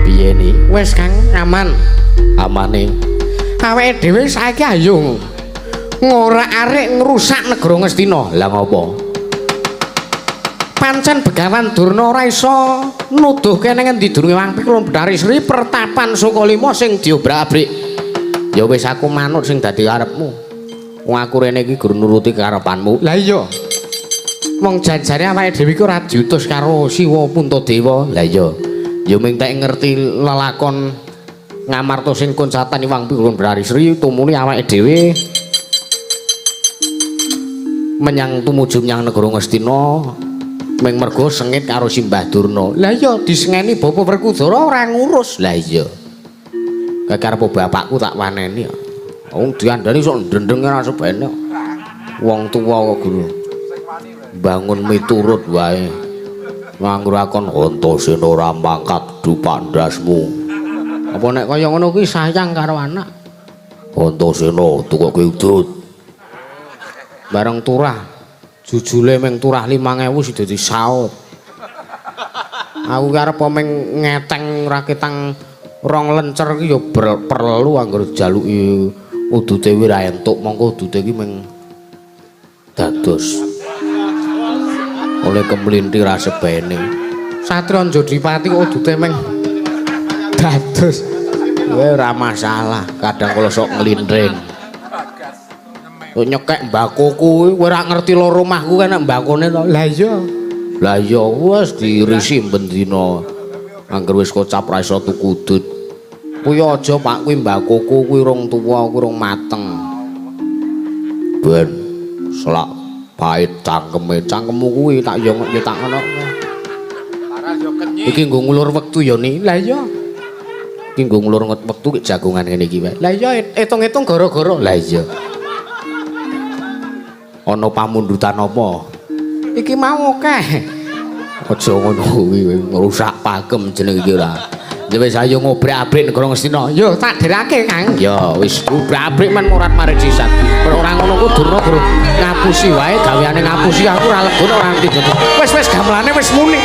Piye ni? Wis Kang, aman. Amane. Awake dhewe saiki ayo ngorak-arik ngrusak negara Ngastina. Lah ngopo? Pancen Begawan Durna ora iso nuduhke nang endi durunge Wang Pikrun Bethari Sri pertapan Sukalima sing diobrak-abrik. Ya wis aku manut sing dadi karepmu. Wong aku rene iki gur nuruti karepanmu. Lah iya. Wong janjane awake dhewe iki ora diutus karo Siwa Puntadewa. Lah iya. Ya ming tek ngerti lelakon Ngamarta sing koncatan Wang Pikrun Bethari Sri tumuni awake dhewe menyang tumuju menyang negara Ngastina ming mergo sengit karo Simbah Durna. Lah iya disengeni Bapak Werkudara ora ngurus. Lah iya. Karepe bapakku tak waneni. Wong diandani sok ndendeng ora sebene. Wong tuwa kok guru. Bangun miturut wae. Nganggo akon Antasena ora mangkat dupak ndasmu. Apa nek kaya ngono kuwi sayang karo anak? Antasena tukoke udut. Bareng turah jujule ming turah 5000 sida disaut. Aku ki arep ming ngeteng raketang rong lencer ki ya perlu angger jaluki udute kuwi ra entuk, mongko udute ki ming dados oleh kemlinthi ra sebene. Satria Njodipati kok udute ming dados. Kowe ora masalah, kadang kala sok nglinting. Kok nyekek mbakoku kuwi kowe ora ngerti loro omahku kan nek mbakone to. Lah iya. Lah iya wis diirisi bendina. Angger wis kocap ra iso tuku udut. Kuwi aja Pak, kuwi mbakoku kuwi rong tuwa, kuwi rong mateng. Ben selak pait cangkeme, cangkemmu kuwi tak yo ya tak ngono. Iki nggo ngulur wektu ya ni. Lah iya. Iki nggo ngulur wektu ki jagongan ngene iki wae. Lah iya etung-etung gara-gara. Lah iya. Ana pamundutan apa? Iki mau akeh. Aja ngono kuwi ngrusak pakem jeneng iki ora. Ya wis ayo ngobrak-abrik negara Ngastina. Yo tak derake Kang. Ya wis obrak-abrik men murat marit sisan. Ora ngono ku Durna guru ngapusi wae gaweane ngapusi aku ora lega ora ngerti. Wis wis gamelane wis muni.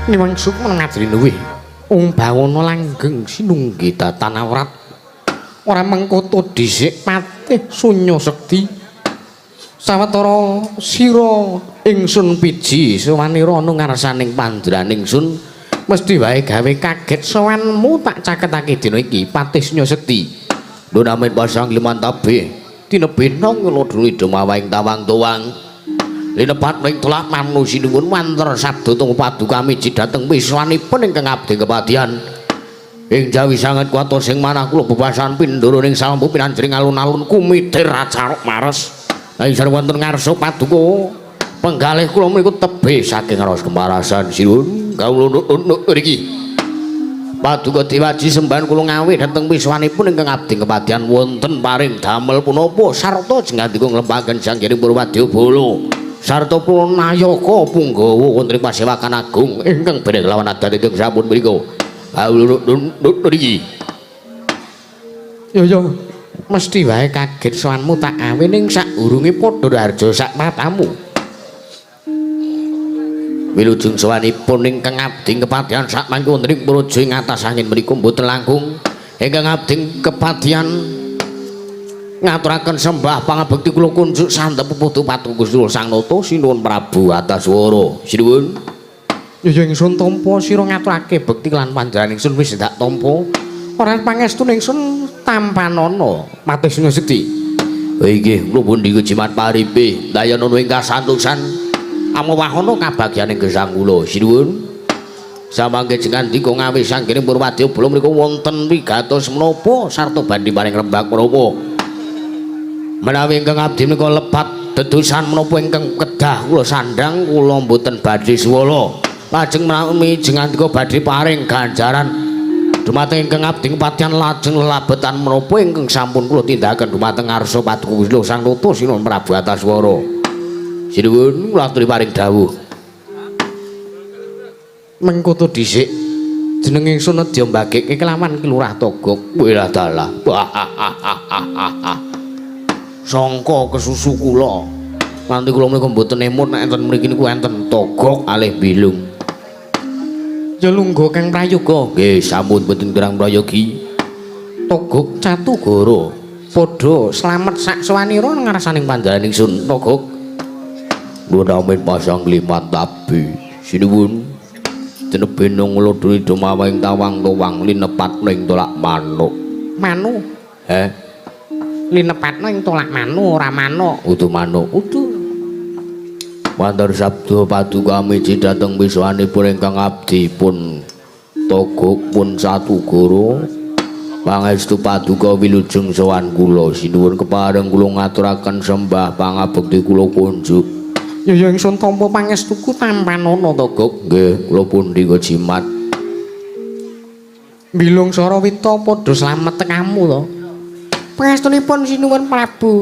Niwang sukma ngadri luwih ung bawana langgeng sinunggi datan awrat ora mengkoto dhisik patih sunya sekti sawetara sira ingsun piji sawanira ana ngarsaning pandraning sun mesti wae gawe kaget sowanmu tak caketake dina iki patih sunya sekti. Ndun amin pasang liman tabih tinebih nang ngelodhuli demawaing tawang tuwang. Linepat ing tolak manu sinuwun wanter sabda tunggu paduka miji dhateng wiswanipun ingkang abdi kepadian. Ing jawi sanget kuwatos ing manah kula bebasan pindoro ning salampu pinanjring alun-alun kumitir acaruk mares. Lah isar wonten ngarsa paduka penggalih kula mriku tebih saking raos kemarasan sinuwun kawula nunuk mriki. Paduka Dewaji sembahan kula ngawe dhateng wiswanipun ingkang abdi kepadian wonten paring damel punapa sarta jengandika nglempaken sanggiring Purwadyabala sarta para nayaka punggawa wonten ing pasewakan agung ingkang bereng lawan adat ingkang sampun mriku. Kawula nunuk mriki. Yo yo mesti wae kaget sowanmu tak awe ning sakurunge padha harja sak matamu. Wilujeng sowanipun ingkang abdi kepadian sak mangke wonten ing praja ing atas angin mriku mboten langkung ingkang abdi kepadian ngaturaken sembah pangabekti kula kunjuk sandhep putu patu Gusti Sang Nata sinuwun Prabu Antaswara. Sinuwun. Ya ya ingsun tampa sira ngaturake bekti lan panjenengan ingsun wis ndak tampa. Ora pangestu ingsun tampanana mate sing sekti. Inggih kula pundi jimat paripe dayana ing kasantosan amawahana kabagyaning gesang kula. Sinuwun. Samangke jengandika ngawe sanggiring Purwadyabala mriku wonten wigatos menapa sarta bandhi paring rembag menapa. Menawi ingkang abdi menika lepat dedusan menapa ingkang kedah kula sandhang kula mboten badhe suwala. Lajeng menawi jengandika badhe paring ganjaran dumateng ingkang abdi kepatihan lajeng lelabetan menapa ingkang sampun kula tindakaken dumateng ngarsa paduka Gusti Sang Nata Sinuwun Prabu Antaswara. Sinuwun kula aturi paring dawuh. Mengkoto dhisik jeneng ingsun nedya mbageke kelawan Ki Lurah Togok. Wilah dalah. Sangka kesusu kula. Nganti kula menika mboten emut nek enten mriki niku enten Togok alih bilung. Ya lungguh Kang Prayoga. Nggih, sampun mboten kirang prayogi. Togok Catugara padha slamet sak sawanira ngarsaning panjenengan ingsun Togok. Nuwun amin pasang limat tabi. Sinuwun. Tenebene nglodhoni dumaweng tawang tuwang linepat ning tolak manuk. Manu? Heh. Linepatno ing tolak manu ora manuk. Udu manuk. Udu. Wantar sabda paduka miji dhateng wiswanipun ingkang abdi pun Togok pun Catugara. Pangestu paduka wilujeng sowan kula. Sinuwun kepareng kula ngaturaken sembah pangabekti kula kunjuk. Ya ya ingsun tampa pangestuku tampanana Togok. Nggih, kula pundi jimat. Bilung Sarawita padha slamet tekamu to. Pangestunipun sinuwun Prabu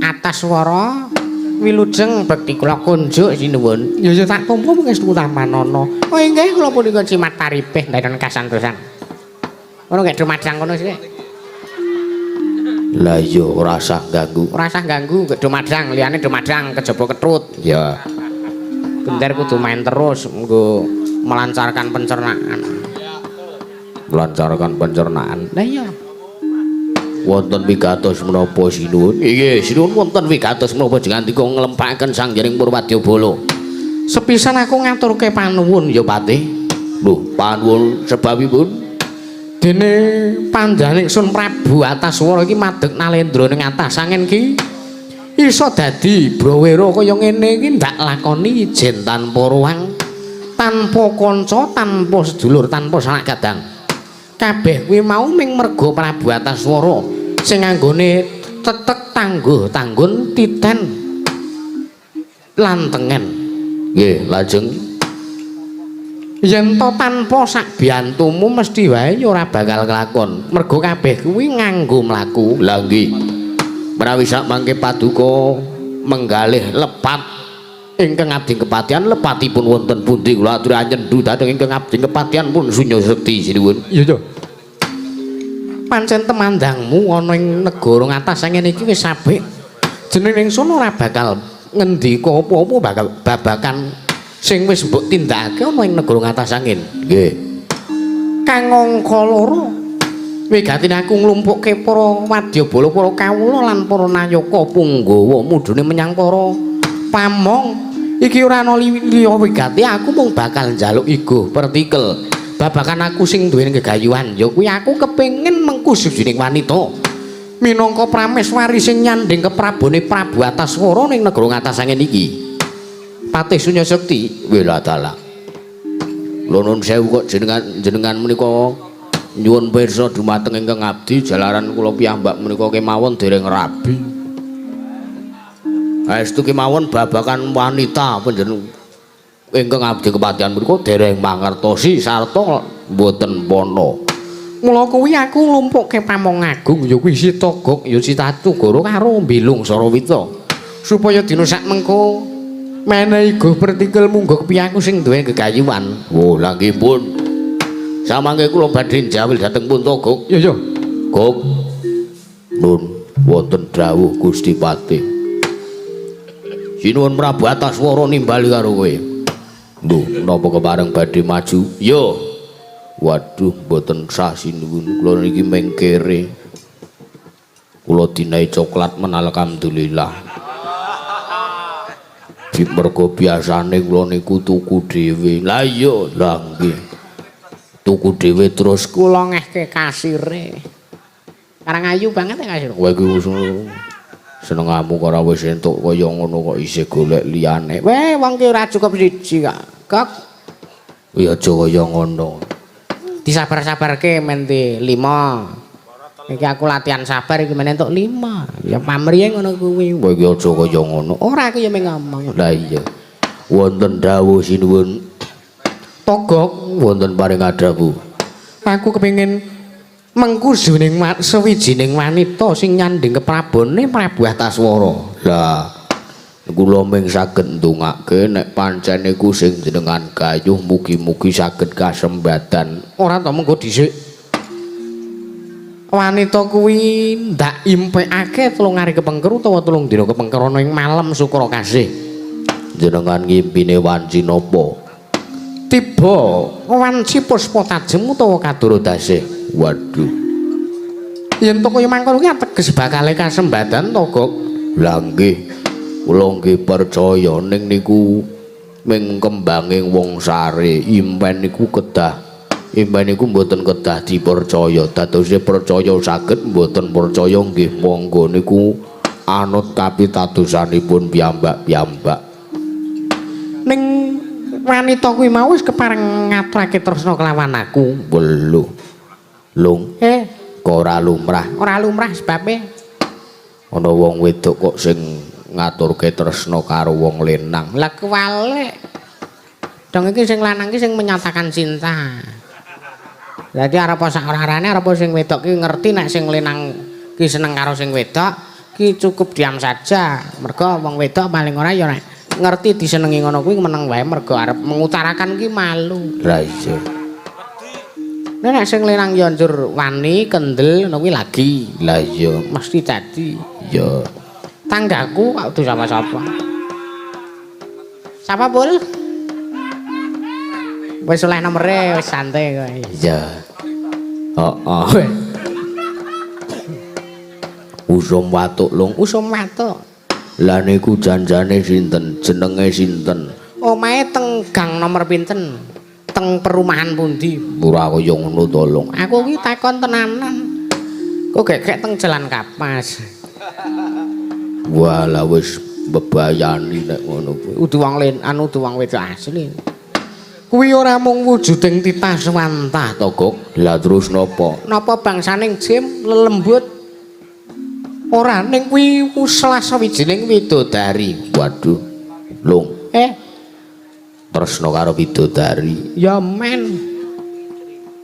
Antaswara wilujeng bekti kula kunjuk sinuwun. Ya ya tak tampa pangestuku tampanana. Oh inggih kula punika jimat paripih ndadan kasantosan. Ngono gek dumadang kono sithik. Lah iya ora usah ganggu. Ora usah ganggu gek dumadang, liyane dumadang kejaba ketrut. Ya. Gender kudu main terus nggo melancarkan pencernaan. Melancarkan pencernaan. Lah iya. Wonten wigatos menapa sinuwun? Inggih, sinuwun wonten wigatos menapa jengandika nglempaken sanggiring Purwadyabala. Sepisan aku ngaturke panuwun ya Patih. Lho, panuwun sebabipun dene panjenengan ingsun Prabu Antaswara iki madeg nalendra ning atas angin ki iso dadi brawira kaya ngene iki ndak lakoni ijen tanpa ruang, tanpa kanca, tanpa sedulur, tanpa sanak kadang. Kabeh kuwi mau ming merga Prabu Antaswara sing anggone tetek tangguh tanggun titen lan tengen. Nggih, lajeng yen to tanpa sak biyantumu mesti wae ora bakal kelakon. Merga kabeh kuwi nganggo mlaku. Lah nggih. Menawi sak mangke paduka menggalih lepat ingkang abdi kepatihan lepatipun wonten pundi kula aturi anyendu dhateng ingkang abdi kepatihan pun sunya sekti sinuwun. Iya to. Pancen temandangmu ana ing negara ngatas ngene iki wis apik. Jeneng ingsun ora bakal ngendika apa-apa bakal babakan sing wis mbok tindakake ana ing negara ngatas angin. Nggih. Kang angka loro wigatine aku nglumpukke para wadyabala, para kawula lan para nayaka punggawa mudhune menyang para pamong. Iki ora ana liya wigati aku mung bakal njaluk iguh pertikel babakan aku sing duweni gegayuhan ya kuwi aku kepengin mengku sujining wanita minangka prameswari sing nyandhing keprabone Prabu Antaswara ning negara ngatas angin iki. Patih Sunya Sekti. Wela dalah. Kula nuwun sewu kok jenengan menika nyuwun pirsa dumateng ingkang abdi jalaran kula piyambak menika kemawon dereng rabi. Saestu kemawon babakan wanita panjenengan ingkang abdi kepatihan menika dereng mangertosi sarta mboten pana. Mula kuwi aku nglumpukke pamong agung ya kuwi Si Togok ya Si Tacugara karo Bilung Sarawita supaya dina sak mengko menehi go pertikel munggo kepiye aku sing duwe gegayuhan. Oh, lha nggih pun. Samangke kula badhe njawil dhateng pun Togok. Iya, iya. Gok. Nun wonten dawuh Gusti Patih. Sinuwun Prabu Antaswara nimbali karo kowe. Lho, napa kepareng badhe maju? Yo. Waduh, mboten sah sinuwun kula niki mung kere. Kula dinahi coklat men alhamdulillah. Mergo biasane kula niku tuku dhewe. Lah iya, lah nggih. Tuku dhewe terus kula ngehke kasire. Karangayu banget ya kasir. Kowe iki senengamu ora wis entuk kaya ngono kok isih golek liyane. Weh, wong ki ora cukup siji kok. Kok ya aja kaya ngono. Disabar-sabarke men di 5. Iki aku latihan sabar iki men entuk 5. Ya pamrihe ngono kuwi. Kowe iki aja kaya ngono. Ora aku ya mung ngomong. Lah iya. Wonten dawuh sinuwun Togok wonten paring adhawu. Aku kepengin mengku suwijining wanita sing nyanding keprabone Prabu Antaswara. Lah kula mung saged ndongake nek pancen iku sing jenengan gayuh mugi-mugi saged kasembadan. Ora to mengko dhisik. Wanita kuwi ndak impekake 3 hari kepengker utawa 3 dina kepengker ana ing malem Sukra Kasih. Jenengan ngimpine wanci napa? Tiba wanci puspa tajem utawa kadara dasih. Waduh. Yen to kaya mangkono kuwi ateges bakale kasembadan to, Gok. Lah nggih. Kula nggih percaya ning niku ming kembange wong sare. Impen niku kedah, impen niku mboten kedah dipercaya. Dadose percaya saged, mboten percaya nggih monggo niku anut kapitadosanipun piyambak-piyambak. Ning wanita kuwi mau wis kepareng ngaturake tresna kelawan aku. Lho. Lung. Kok ora lumrah? Ora lumrah sebabe ana wong wedok kok sing ngaturke tresna karo wong lanang. Lah kuwalik. Dong iki sing lanang iki sing menyatakan cinta. Dadi arep sak ora-orane arep sing wedok ki ngerti nek sing lanang ki seneng karo sing wedok ki cukup diam saja. Mergo wong wedok paling ora ya nek ngerti disenengi ngono kuwi meneng wae mergo arep mengutarakan ki malu. Lah iya. Nek sing lanang ya njur wani kendel ngono kuwi lagi. Lah iya mesti dadi. Ya. Tanggaku kok kudu sapa-sapa. Sapa, Pul? Wis oleh nomere wis santai kowe. Iya. Heeh. Usum watuk, Lung. Usum watuk. Lah niku janjane sinten? Jenenge sinten? Omahe teng gang nomor pinten? Teng perumahan pundi? Ora kaya ngono to, Lung. Aku ki takon tenanan. Kok gegek teng Jalan Kapas. Walah wis bebayani nek ngono kuwi. Kudu wong anu kudu wong wedok asli. Kuwi ora mung wujuding titah swantah to, Gok. Lah terus napa? Napa bangsaning jim lelembut? Ora ning kuwi salah sawijining widodari. Waduh. Lung. Tresna karo widodari. Ya men.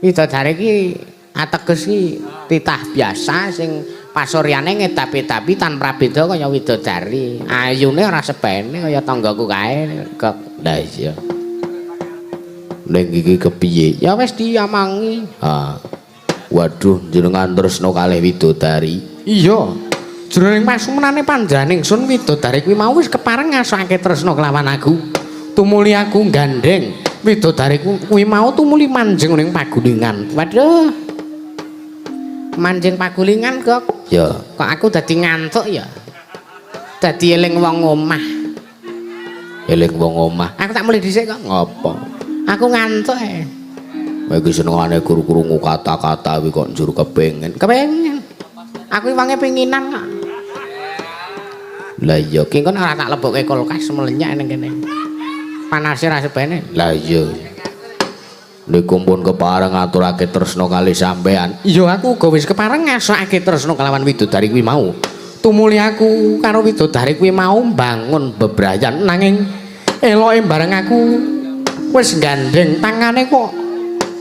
Widodari iki ateges iki titah biasa sing pasuryane ngedap-edapi tanpa beda kaya widodari. Ayune ora sebene kaya tanggaku kae, Gok. Lah iya. Ning iki kepiye? Ya wis diamangi. Ha. Waduh, jenengan tresna kalih widodari. Iya. Jroning pasumenane panjenengan ingsun widodari kuwi mau wis kepareng ngasake tresna kelawan aku. Tumuli aku gandeng widodari kuwi mau tumuli manjing ning pagulingan. Waduh. Manjing pagulingan, Gok. Ya. Kok aku dadi ngantuk ya? Dadi eling wong omah. Eling wong omah. Aku tak mulih dhisik kok. Ngopo? Aku ngantuk e. Kowe iki senengane krungu kata-kata kuwi kok njur kepengin. Kepengin. Aku iki wonge penginan kok. Lah iya ki engko ora tak lebokke kulkas mlenyak ning kene. Panase ra sebene. Lah iya. Niku pun kepareng ngaturake tresna kalih sampean. Iya aku uga wis kepareng ngasokake tresna kelawan widodari kuwi mau. Tumuli aku karo widodari kuwi mau mbangun bebrayan nanging eloke bareng aku wis gandeng tangane kok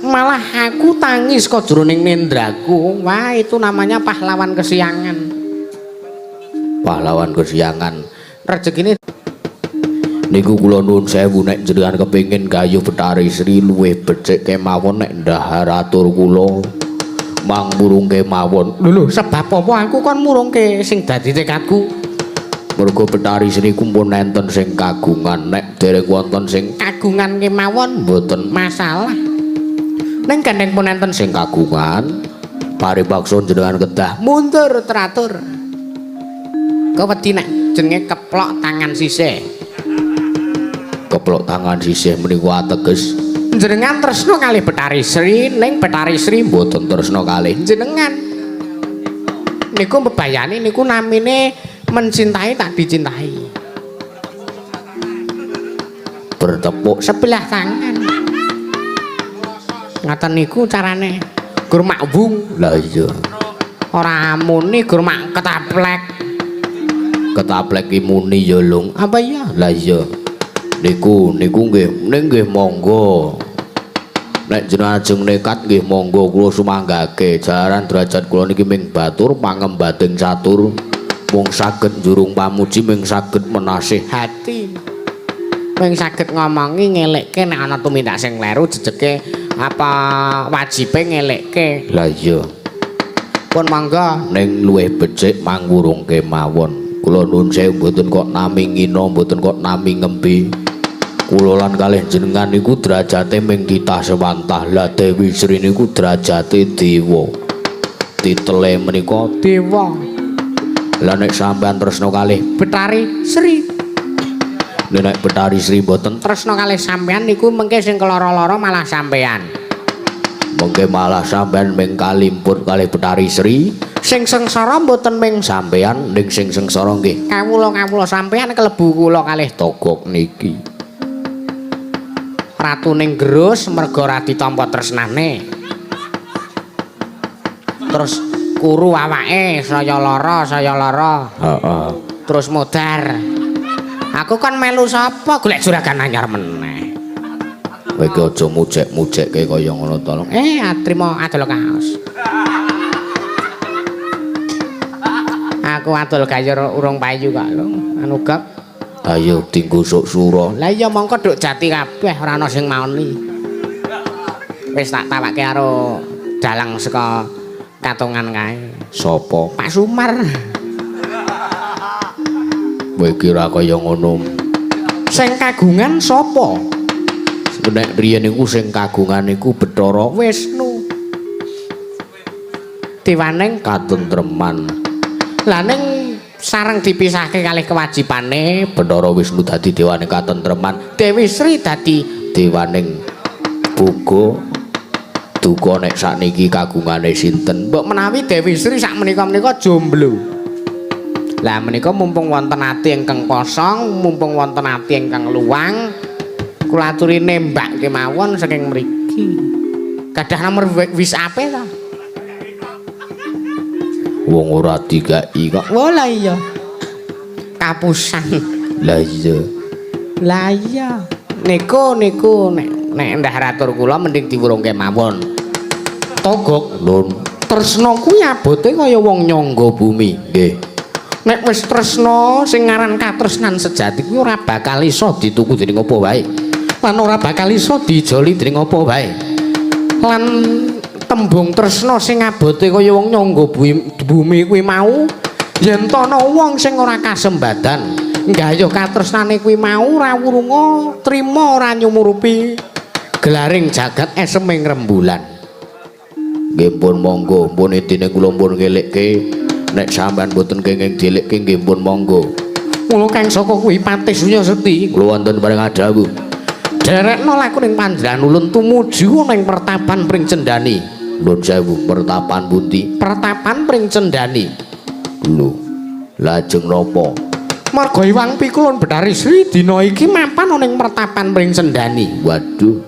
malah aku tangis kok jroning nendraku. Wah, itu namanya pahlawan kesiangan. Pahlawan kesiangan. Rezekine niku kula nuwun sewu nek jenengan kepengin gayuh Betari Sri luwih becik kemawon nek ndahar atur kula mang murungke mawon. Lho lho, sebab apa aku kon murungke sing dadi tekadku? Mergo Betari Sri kumpul enten sing kagungan, nek dereng wonten sing kagungan kemawon mboten masalah. Ning gandeng pun enten sing kagungan, paribaksa jenengan kedah mundur teratur. Kewedi nek jenenge keplok tangan sisih. Keplok tangan sisih menika ateges jenengan tresna kalih Betari Sri, ning Betari Sri mboten tresna kalih jenengan. Niku mbebayani niku namine mencintai tak dicintai. Bertepuk sebelah tangan. Ngaten niku carane. Gur makwung. Lah iya. Ora muni gur mak ketaplek. Ketaplek ki muni ya, Lung. Apa iya? Lah iya. Niku niku nggih ning nggih monggo. Nek jenengan ajeng nekat nggih monggo kula sumanggake. Jaran derajat kula niki ming batur pangembating catur. Mung saged njurung pamuji ming saged menasihati. Ming saged ngomongi ngelekke nek ana tumindak sing kleru jejeke apa wajibe ngelekke. Lah iya. Pun monggo ning luwih becik mangwurungke mawon. Kula nuwun sewu mboten kok nami ngina, mboten kok nami ngembi. Kula lan kalih jenengan niku derajate ming titah sewantah. Lah Dewi Sri niku derajate dewa. Titele menika dewa. Lah nek sampean tresna kalih Betari Sri. Nek Betari Sri mboten tresna kalih sampean niku mengke sing keloro-loro malah sampean. Mengke malah sampean ming kalimput kalih Betari Sri. Sing sengsara mboten ming sampean, ning sing sengsara nggih kawula-kawula sampean kelebu kula kalih togok niki. Ratuning Gerus merga ora ditampa tresnane. Terus kuru awake saya lara, saya lara. Heeh. Terus modar. Aku kan melu sapa golek juragan anyar meneh. Kowe iki aja mujek-mujekke kaya ngono to. Trimo adol kaos. Aku adol gayur urung payu kok lho. Anu gap. Ayo dinggo sok sura. Lah iya mongko duk jati kabeh ora ana sing maoni. Wis tak tawakke karo dalang saka katongan kae. Sapa? Pak Sumar. Kowe iki ora kaya ngono. Sing kagungan sapa? Nek riyen niku sing kagungan niku Bathara Wisnu. Dewaning katentreman. Lah ning sareng dipisahke kalih kewajibane Bathara Wisnu dadi dewaning katentreman, Dewi Sri dadi dewaning boga. Duka nek sakniki kagungane sinten? Mbok menawi Dewi Sri sakmenika-menika jomblo. Lah menika mumpung wonten ati ingkang kosong, mumpung wonten ati ingkang luang, kula aturi nembak kemawon saking mriki. Gadah nomor WhatsApp ta? Wong ora dikai kok. Oh lah iya. Kapusan. Lah iya. Lah iya. Niku niku nek nek ndah ratur kula mending diwurungke mawon. Togok lho. Tresna kuwi abote kaya wong nyangga bumi. Nggih. Nek wis tresna sing aran katresnan sejati kuwi ora bakal iso dituku dening apa wae. Lan ora bakal iso dijoli dening apa wae. Lan tembung tresna sing abote kaya wong nyangga bumi kuwi mau yen to ana wong sing ora kasembadan nggayuh katresnane kuwi mau ora wurunga trima ora nyumurupi gelaring jagat eseming rembulan. Nggih pun monggo, pun intine kula pun ngelekke. Nek sampean mboten kenging dielekke nggih pun monggo. Mula kang saka kuwi Patih Sunya Sekti kula wonten paring adhawuh. Derekno laku ning panjenengan ulun tumuju ning pertapan Pring Cendani. Nuwun sewu, pertapan pundi? Pertapan Pring Cendani. Lho, lajeng napa? Marga Iwang Pikulun Betari Sri dina iki mapan ana ing pertapan Pring Sendani. Waduh.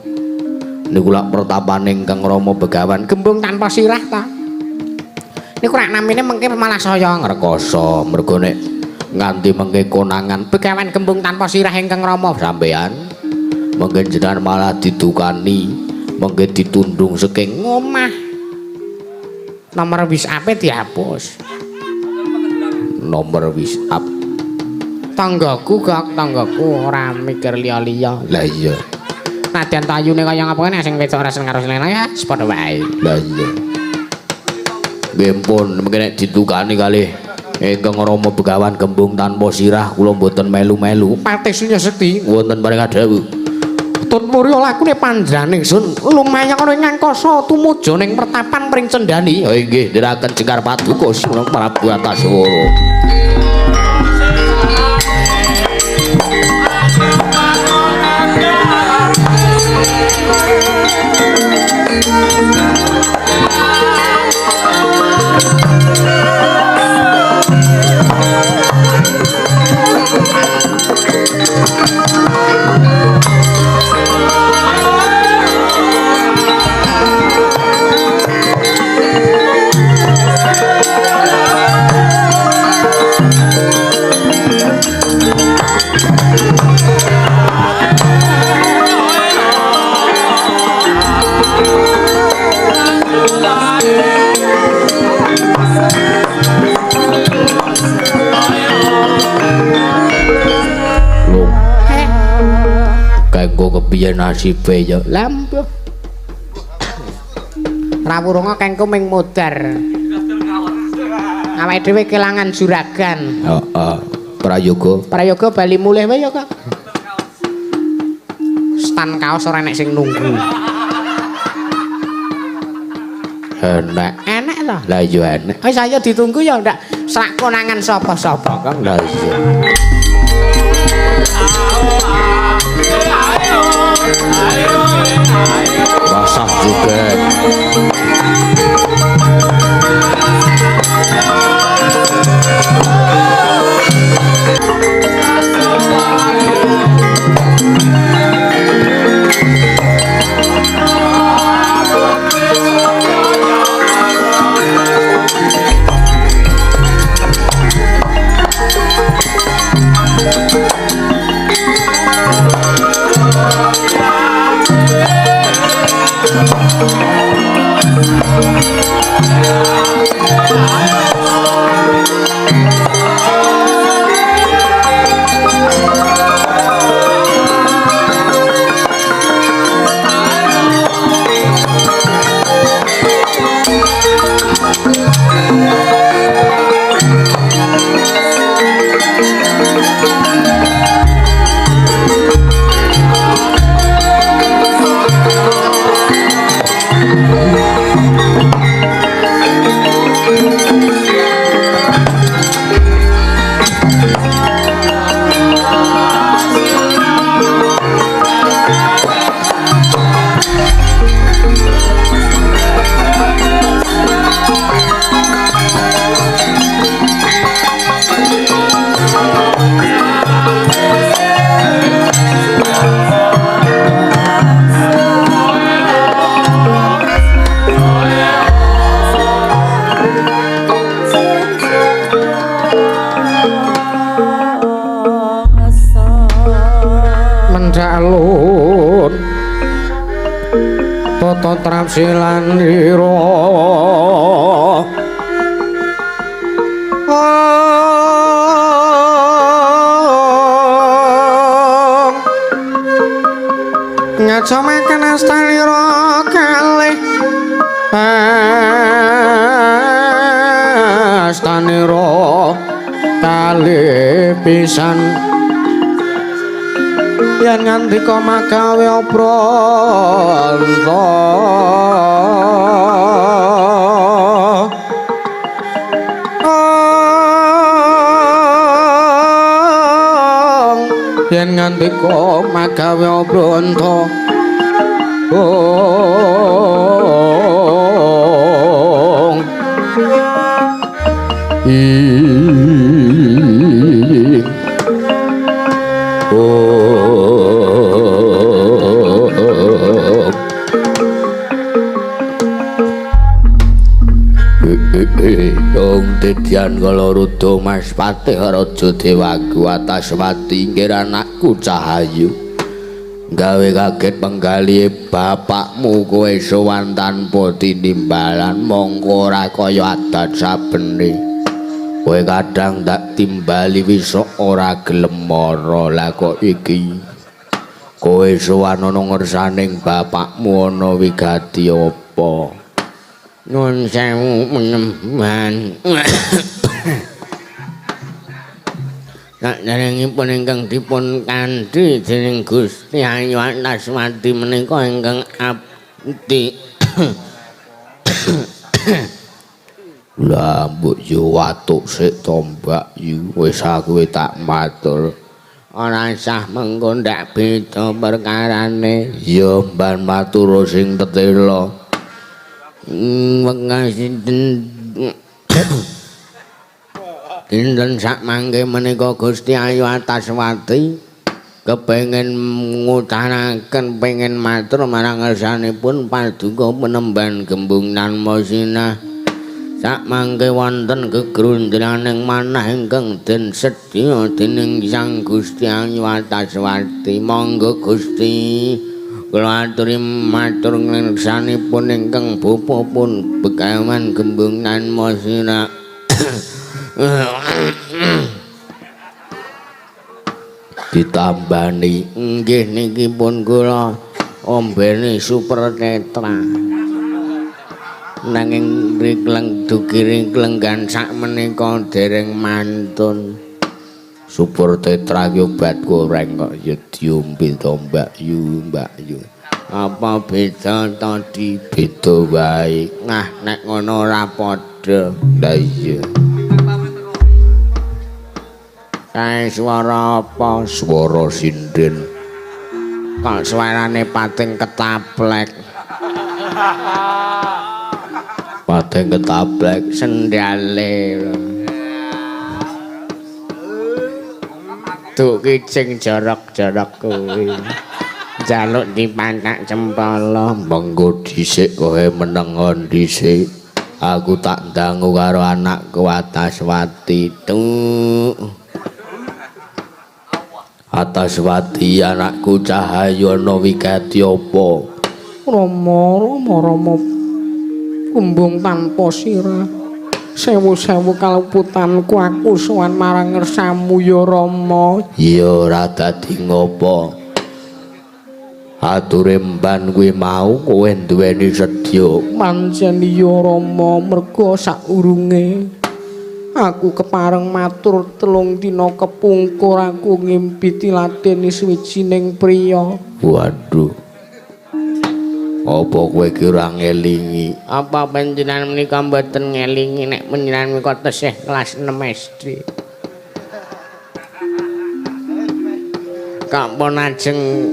Niku lak pertapane ingkang Rama Begawan Gembung tanpa sirah ta. Niku rak namine mengke malah saya ngrekoso mergo nek nganti mengke konangan Begawan Gembung tanpa sirah ingkang Rama sampean mengke jenengan malah didukani, mengke ditundung saking ngomah. Nomor WhatsApp dihapus. Nomor WhatsApp tanggaku gak tanggaku ora mikir liya-liya. Lah iya. Nadyan tayune kaya ngapa nek sing wedok ora seneng karo sing lanang ya padha wae. Lah iya. Nggih pun mengke nek ditukani kalih ingkang Rama Begawan Gembung tanpa sirah kula mboten melu-melu. Patih Sunya Sekti wonten paring dawuh. Tut murya lakune panjenengan ingsun lumayan ana ing angkasa tumuju ning pertapan Pring Cendani. Oh inggih ndherekaken jengkar paduka Sinuwun Prabu Antaswara. Kengko kepiye nasibe ya? Lah mbuh. Rawurunga kengko ming modar. Awake dhewe kelangan juragan. Heeh. Prayoga. Prayoga bali mulih wae ya, Kak. Stan kaos ora enek sing nunggu. Enek. Enek to? Lah iya enek. Wis ayo ditunggu ya ndak sak konangan sapa-sapa, Kang. Lah iya. Rasah juga. Mendalun tata trapsilanira ngacamaken astalira kalih astanira kalih pisan yen ngandika magawe obranta yen ngandika magawe obranta ing Dong dedian kala ruda Mas Patih Raja Dewaku Ataswati inggih anakku Cahayu. Gawe kaget penggalihe bapakmu kowe sowan tanpa tinimbalan mongko ora kaya adat sabene. Kowe kadang tak timbali wisuk ora gelem mara. Lah kok iki kowe sowan ana ngersaning bapakmu ana wigati apa? Nuwun sewu menemban. Sakderengipun ingkang dipun kandhi dening Gusti Ayu Ataswati menika ingkang abdi. Lah mbok yo watuk sik to Mbak Yu, wis aku tak matur. Ora sah mengko ndak beda perkarane. Ya mban matur sing tetela. Wekasinten dinten sak mangke menika Gusti Ayu Ataswati kepengin ngutaraken pengen matur marang ngersanipun paduka penemban Gembung Tanma Sinah. Sak mangke wonten gegrundelaning manah ingkang den sedya dening Sang Gusti Ayu Ataswati. Monggo Gusti, kula aturi matur ngersanipun ingkang bapa pun Begawan Gembung Tanma Sinah. Ditambani nggih niki pun kula ombene super tetra. Nanging rikleng dugi riklenggan sak menika dereng mantun. Super tetra ki obat goreng kok ya diombe to Mbak Yu, Mbak Yu. Apa beda to di? Beda wae. Nah nek ngono ora padha. Lah iya. Kae swara apa? Swara sinden. Kok suarane pating ketaplek. Pating ketaplek sendale. Duk kicing jorok-jorok kuwi. Njaluk dipantak cempala. Mengko dhisik kowe menengon dhisik. Aku tak ndangu karo anakku Ataswati. Tuk. Ataswati anakku Cahayu ana wigati apa? Rama Rama Rama Gembung tanpa sirah. Sewu-sewu kaluputanku aku sowan marang ngersamu ya Rama. Ya ora dadi ngopo. Ature mban kuwi mau kowe duweni sedya. Pancen iya Rama, merga saurunge aku kepareng matur 3 dina kepungkur aku ngimpi diladeni suwijining priya. Waduh. Apa kowe ki ora ngelingi? Apa panjenengan menika mboten ngelingi nek panjenengan menika tesih kelas 6 SD? Kok pun ajeng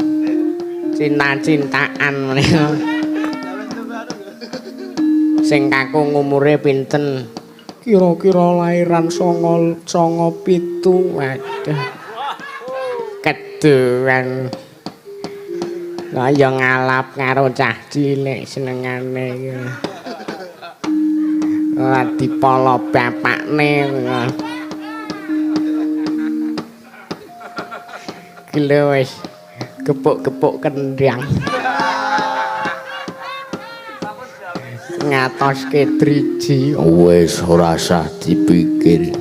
cinta-cintaan menika. Sing kakung umure pinten? Kira-kira lairan 997. Waduh. Keduwen. Kaya ngalap karo cah cilik senengane iki. Ora dipolo bapakne. Gila wis gepuk-gepuk kendang. Ngatoske driji. Wis ora usah dipikir.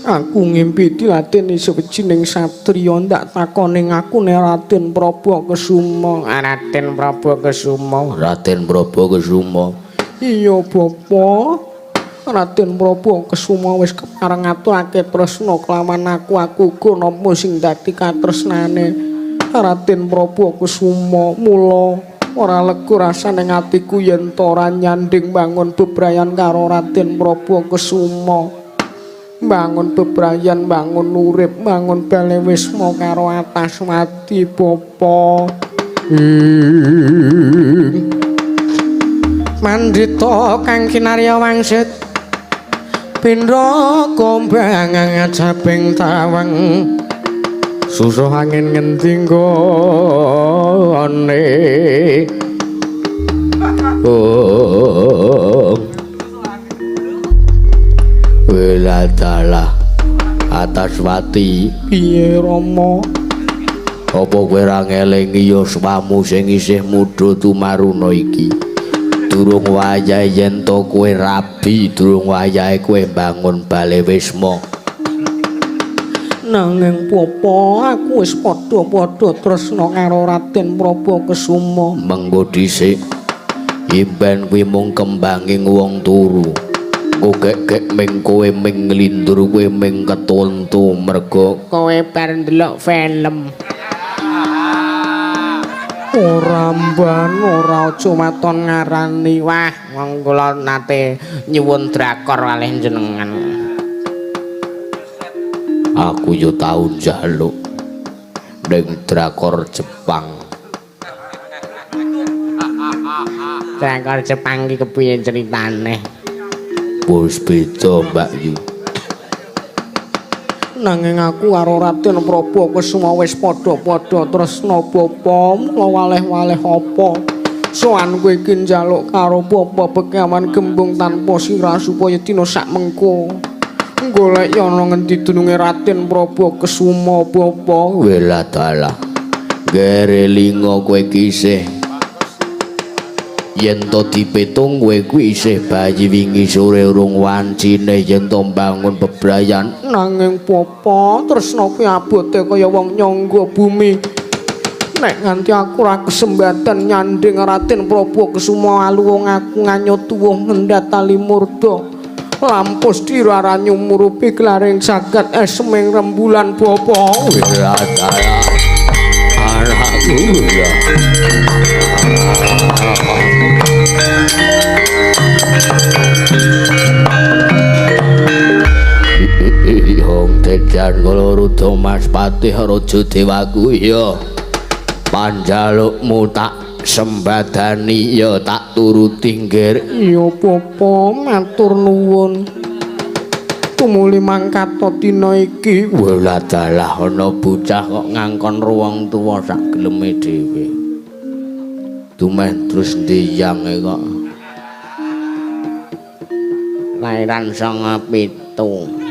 Aku ngimpi diladeni sawijining satriya ndak takone ngakune Raden Prabu Kesuma. Raden Prabu Kesuma. Raden Prabu Kesuma. Iya bapa. Raden Prabu Kesuma wis kepareng ngaturake tresna kelawan aku. Aku uga nampa sing dadi katresnane Raden Prabu Kesuma. Mula ora lega rasane atiku yen ta ora nyanding bangun bebrayan karo Raden Prabu Kesuma. Bangun bebrayan, bangun urip, bangun bale wisma karo Ataswati bapa. Mandhita kang kinarya wangsit pindha kombang ngajaping tawang susuh angin ngendi nggone. Oh. Wela dalah Ataswati. Piye Rama? Apa kowe ora ngelingi yuswamu sing isih mudha tumaruna iki? Durung wayahe yen to kowe rabi, durung wayahe kowe mbangun bale wisma. Nanging bapa, aku wis padha-padha tresna karo Raden Prabu Kesuma. Mengko dhisik. Imben kuwi mung kembanging wong turu. Kok ming kowe ming nglindur, kowe ming ketonto merga kowe bar ndelok film. Ora mban, ora aja waton ngarani. Wah, wong kula nate nyuwun drakor kalih jenengan. Aku yo tau njaluk ning drakor Jepang. Drakor Jepang iki kepiye ceritane? Wis beda, Mbak Yu. Nanging aku karo Raden Prabu Kesuma wis padha-padha tresna bapa, mula waleh-waleh apa? Sowan kowe iki njaluk karo bapa Begawan Gembung tanpa sirah supaya dina sak mengko golek ana ngendi dununge Raden Prabu Kesuma bapa. Welah dalah. Gere linga kowe iki isih. Yen to dipitung kowe kuwi isih bayi wingi sore urung wancine yen to mbangun bebrayan. Nanging bapa, tresna kuwi abote kaya wong nyangga bumi. Nek nganti aku ora kesempatan nyanding Raden Prabu Kesuma aluwung aku nganyut tuwuh ngendhat tali murda. Lampus dirara nyumurupi glaring jagat esming rembulan bapa. Welah dalah. Anakku ya. Hong tejan kala rudha Mas Patih Raja Dewaku ya. Panjalukmu tak sembadani ya, tak turuti nggir. Ya bapa, matur nuwun. Tumuli mangkat dina iki. Welah dalah ana bocah kok ngangkon ruwang tuwa sak geleme dhewe. Dumeh terus ndiyange kok. Lairan 97.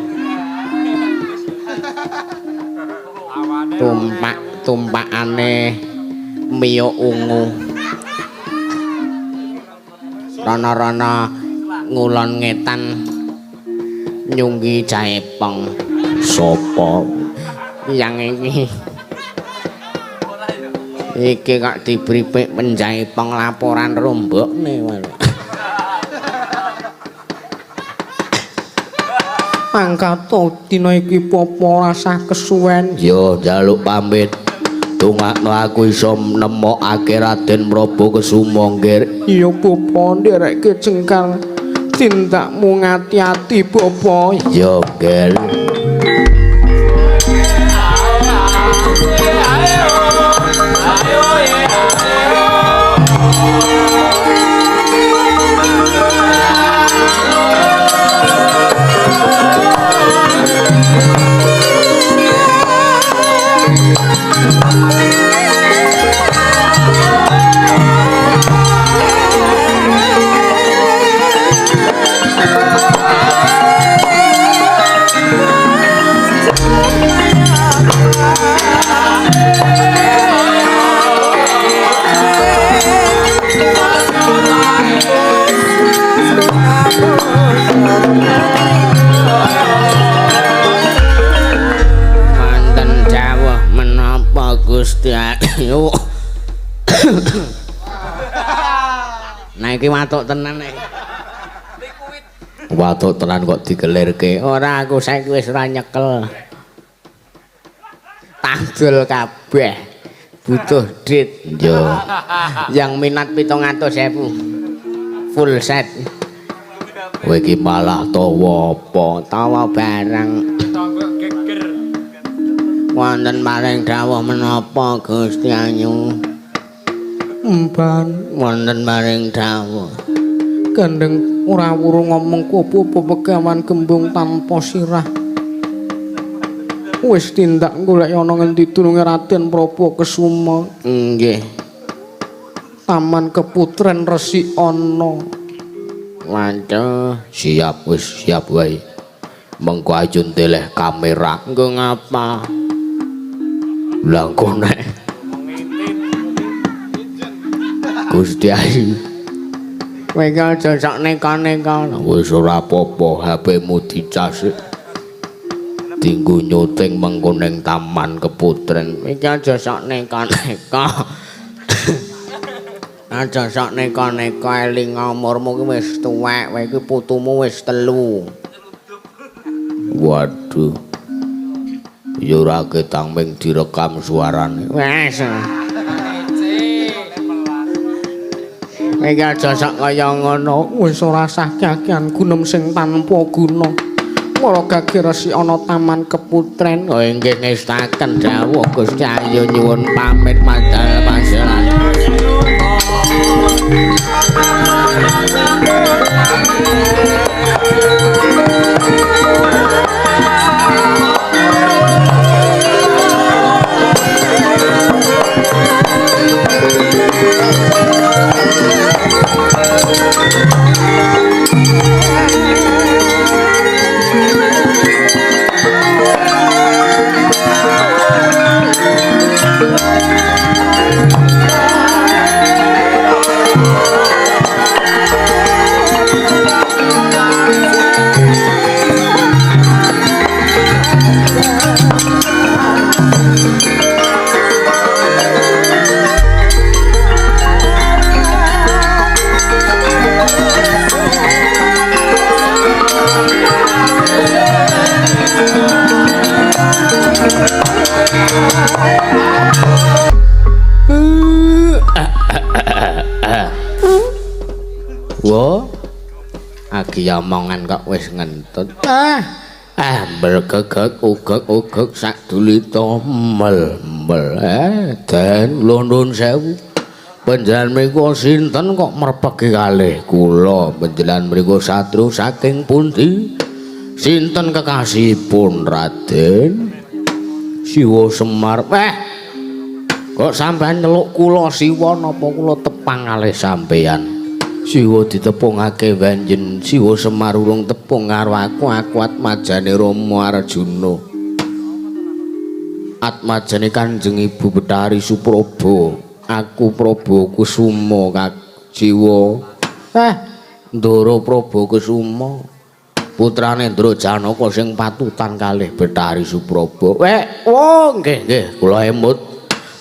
Tumpak-tumpakane Mio ungu. Rana-rana ngulon ngetan nyunggi jaepong. Sopo? Yang iki. Iki kok dibripik penjaipong laporan rombokne. Mangkat dina iki bapa rasah kesuwen. Yo njaluk pamit. Dongakno aku iso nemokake Raden Prabu Kesuma nggir. Iya bapa, nderekke jengkal tindakmu ngati-ati bapa. Iya nggir. Wonten dawuh menapa Gusti Ayu? Nah iki watuk tenan nek. Watuk tenan kok dikelirke. Ora, aku saiki wis ora nyekel. Tadul kabeh. Butuh duit. Yo. Yang minat 700.000. Full set. Kowe iki malah tawa apa? Tawa barang. Wonten paring dawuh menapa Gusti Ayu? Emban wonten paring dawuh. Gandeng ora wurung ngomong apa-apa Begawan Gembung tanpa sirah. Wis tindak golek ana ngendi dununge Raden Prabu Kesuma. Nggih. Taman Keputren Resi ana. Waduh, siap wis siap wae. Mengko aja ndeleh kamera. Nggo ngapa? Lah engko nek Gusti Ayu kowe iki aja sok neka-neka. Wis ora apa-apa, HP-mu dicas. Dinggo nyuting mengko ning Taman Keputren. Iki aja sok neka-neka. Aja sok neka-neka, eling umurmu ki wis tuwek, kowe iki putumu wis 3. Waduh. Ya ora ketang ming direkam suarane. Wes. Iki aja sak kaya ngono, wis ora sah kakean gunem sing tanpa guna. Mara gage resik ana Taman Keputren. Oh inggih ngestaken dawuh Gusti Ayu nyuwun pamit madal paselan. Wo, agi omongan kok wis ngentut. Bergegek ugek-ugek sak dulita mel-mel. Den lho nuwun sewu. Panjenengan mriku sinten kok merpegi kalih kula? Panjenengan mriku satru saking pundi? Sinten kekasihipun Raden? Siwa Semar. Kok sampean nyeluk kula Siwa napa kula tepang kalih sampean? Siwa ditepungake wenjen Siwa Semar urung tepung karo aku, aku atmajane Rama Arjuna. Atmajane Kanjeng Ibu Betari Supraba, aku Prabu Kusuma Kajiwa. Ndara Prabu Kusuma, putrane Ndra Janaka sing patutan kalih Betari Supraba. Oh nggih nggih, kula emut.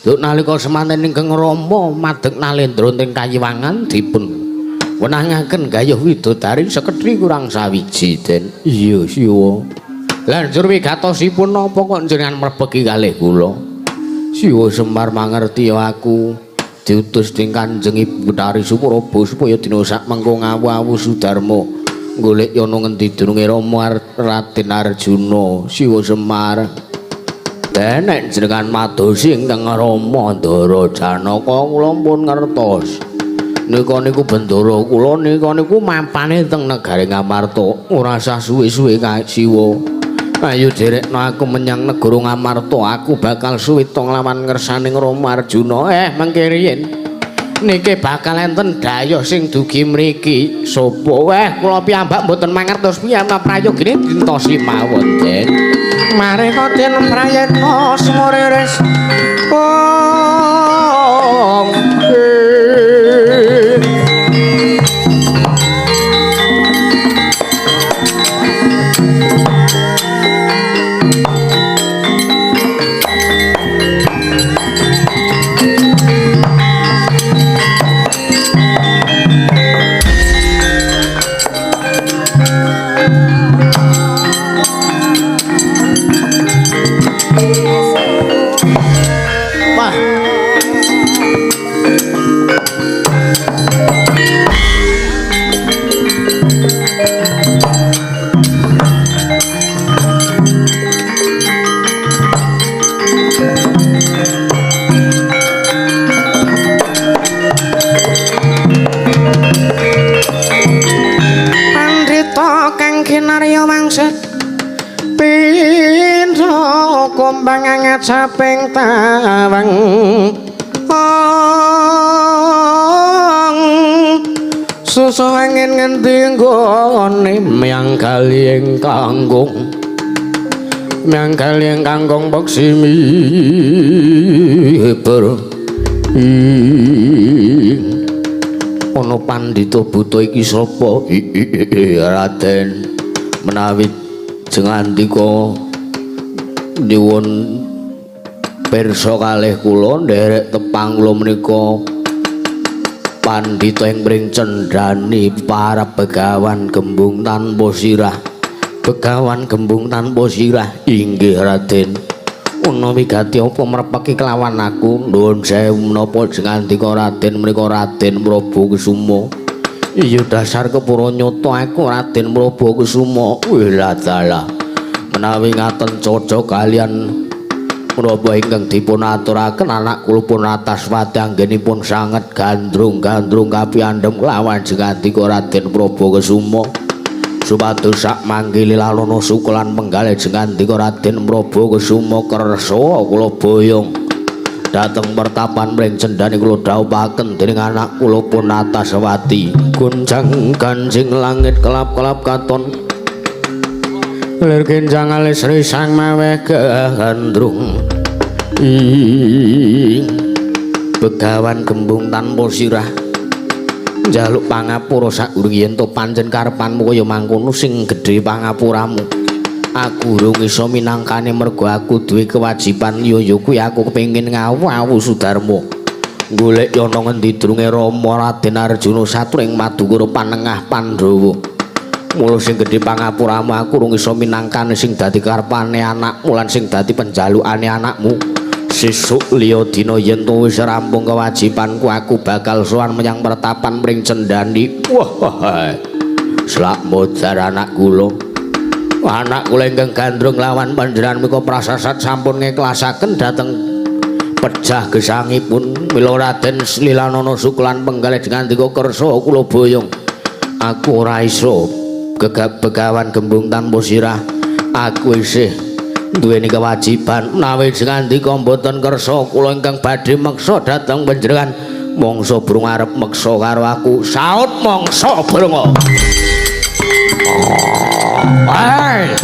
Duk nalika semanten ingkang Rama madeg nalendra ing kayiwangan dipun wenangaken gayuh widodari sekedhi kurang sawiji, Den. Iya, Siwa. Lah njur wigatosipun napa kok njenengan mrebegi kalih kula? Siwa Semar mangerti ya aku diutus dening Kanjeng Ibu Betari Supraba supaya dina sak mengko ngawu-awu Sudarma golek yana ngendi dununge Rama Raden Arjuna. Siwa Semar. Den nek jenengan madosi ingkang Rama Ndara Janaka kula pun ngertos. Nika niku bendara kula nika niku mapane teng negari Ngamarta. Ora usah suwe-suwe kae Siwa. Ayo derekno aku menyang negara Ngamarta, aku bakal suwita nglawan ngersaning Rama Arjuna. Mengke riyin. Niki bakal enten dayoh sing dugi mriki. Sapa? Kula piyambak mboten mangertos piyambak prayogine dintosi mawon, Den. Mare den prayetna sumuriris. Ong. Kinarya mangsa pindha kumbang ngajaping tawang ong Susu angin ngendi nggone miyang kali ing kangkung. Miyang kali ing kangkung peksi miber. Ana pandhita buta iki sapa? Raden menawi jengandika nyuwun pirsa kalih kula nderek tepang kula menika pandhita ing mring cendhani para begawan gembung tanpa sirah. Begawan gembung tanpa sirah inggih Raden. Ana wigati apa mrepeki kelawan aku? Nuwun sewu menapa jengandika Raden menika Raden Prabu Kusuma. Iya dasar kepura nyata aku Raden Prabu Kusuma. Wih dalah. Menawi ngaten cocok kalian menapa ingkang dipun aturaken anak kula pun ataswati anggenipun sanget gandrung-gandrung kapiandhem kelawan jengandika Raden Prabu Kusuma. Supados sak mangkile lalana sukelan penggalih jengandika Raden Prabu Kusuma kersa kula boyong dhateng pertapan mring cendhane kula dhawuhaken dening anak kula pun ataswati. Gonjang ganjing langit kelap-kelap katon lir genjang alis risang maweh gandrung. Begawan gembung tanpa sirah njaluk pangapura sadurunge yen to pancen karepanmu kaya mangkono sing gedhe pangapuramu. Aku urung iso minangkane mergo aku duwe kewajiban ya ya kuwi aku kepengin ngawu-awu Sudarma. Golek ana ngendi durunge Rama Raden Arjuna satring Madukara panengah Pandhawa. Mula sing gedhe pangapuramu aku urung iso minangkane sing dadi karepane anakmu lan sing dadi penjalukane anakmu. Sesuk liya dina yen to wis rampung kewajibanku aku bakal sowan menyang pertapan mring cendhani. Wah, selak modar anak kula. Anak kula ingkang gandrung lawan panjenengan menika prasasat sampun ngeklasaken dhateng pejah gesangipun. Mila Raden Lilanana Suklan penggalih jengandika kersa kula boyong. Aku ora iso gegap begawan gembung tanpa sirah. Aku isih duweni kewajiban menawi jengandika mboten kersa kula ingkang badhe meksa dhateng panjenengan. Mangsa brung arep meksa karo aku. Saut mangsa brung. Hai.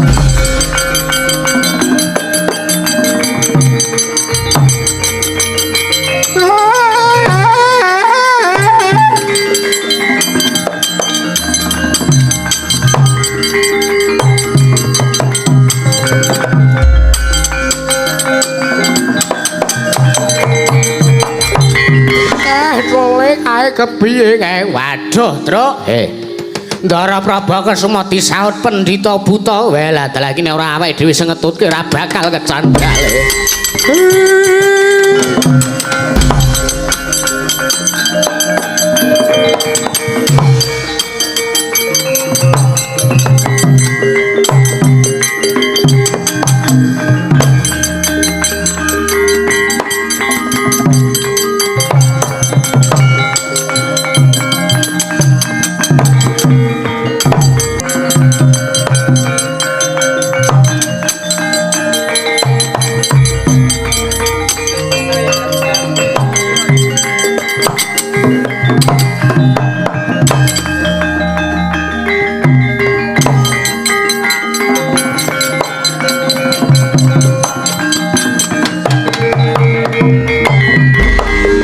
Kae kepiye kae? Waduh, Truk. Ndara Prabu Kesuma disaut pendhita buta. Welah, dalah iki nek ora awake dhewe sing ngetutke ora bakal kecandhal.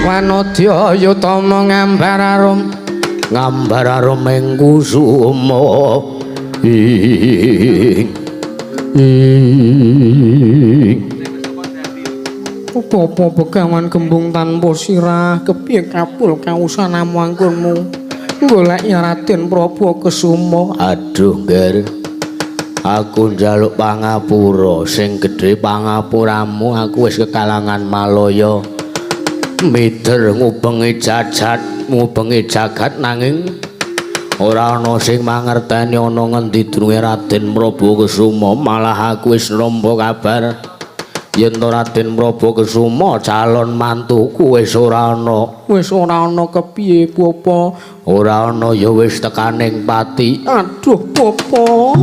Wanodya yutama ngambar arum, ngambar arum ing kusuma. Apa-apa begawan gembung tanpa sirah kepiye kabul kawusanamu anggonmu goleki Raden Prabu Kesuma. Aduh, Nger. Aku njaluk pangapura sing gedhe pangapuramu aku wis kekalangan Malaya. Mider ngubengi jajat, ngubengi jagat nanging ora ana sing mangerteni ana ngendi durunge Raden Prabu Kesuma. Malah aku wis nampa kabar yen to Raden Prabu Kesuma calon mantuku wis ora ana. Wis ora ana kepiye, Bapa? Ora ana ya wis tekaning pati. Aduh, Bapa.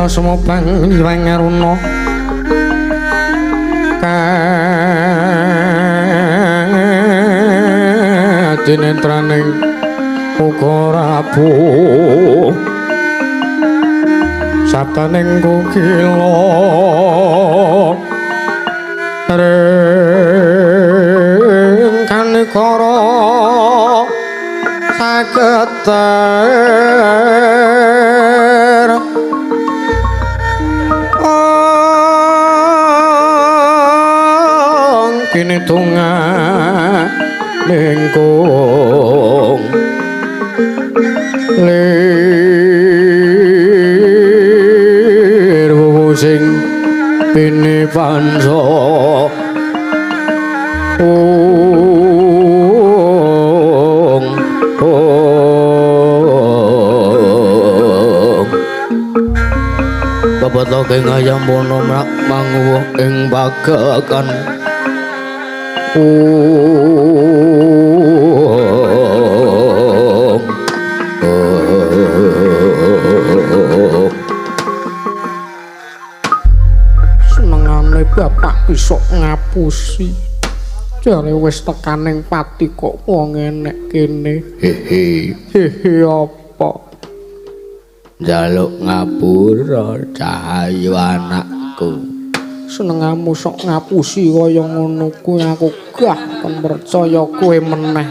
Lira sumobang Hyang Aruna kadinetraning uga rabu sabdaning kukila ring kanikara sageter kini tunga lingkung lir wuwu sing bini panca ung ung Kepetake ngayamana mrak manguwuh ing pagakan. Senengane bapak bisa ngapusi. Jare wis tekaning pati kok wong enek kene. Hehe. Hehe apa? Njaluk ngapura cahayu anakku. Senengamu sok ngapusi kaya ngono kuwi aku gah kon percaya kowe meneh.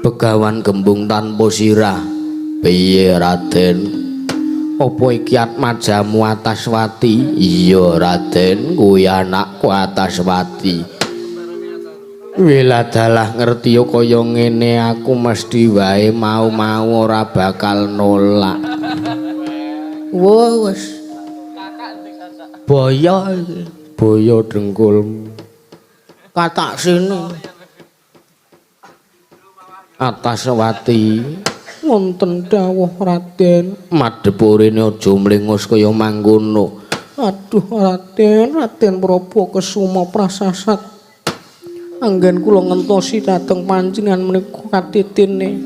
Begawan Gembung tanpa sirah. Piye Raden? Apa iki atmajamu Ataswati? Iya Raden, kuwi anakku Ataswati. Wiladalah ngerti ya kaya ngene aku mesti wae mau-mau ora bakal nolak. Wah wis. Boyo iki, boyo dengkulmu. Katak sini. Ataswati, wonten dawuh Raden. Madhep rene aja mlengus kaya mangkono. Aduh Raden, Raden Prabu Kesuma prasasat. Anggen kula ngentosi dhateng panjenengan menika katitine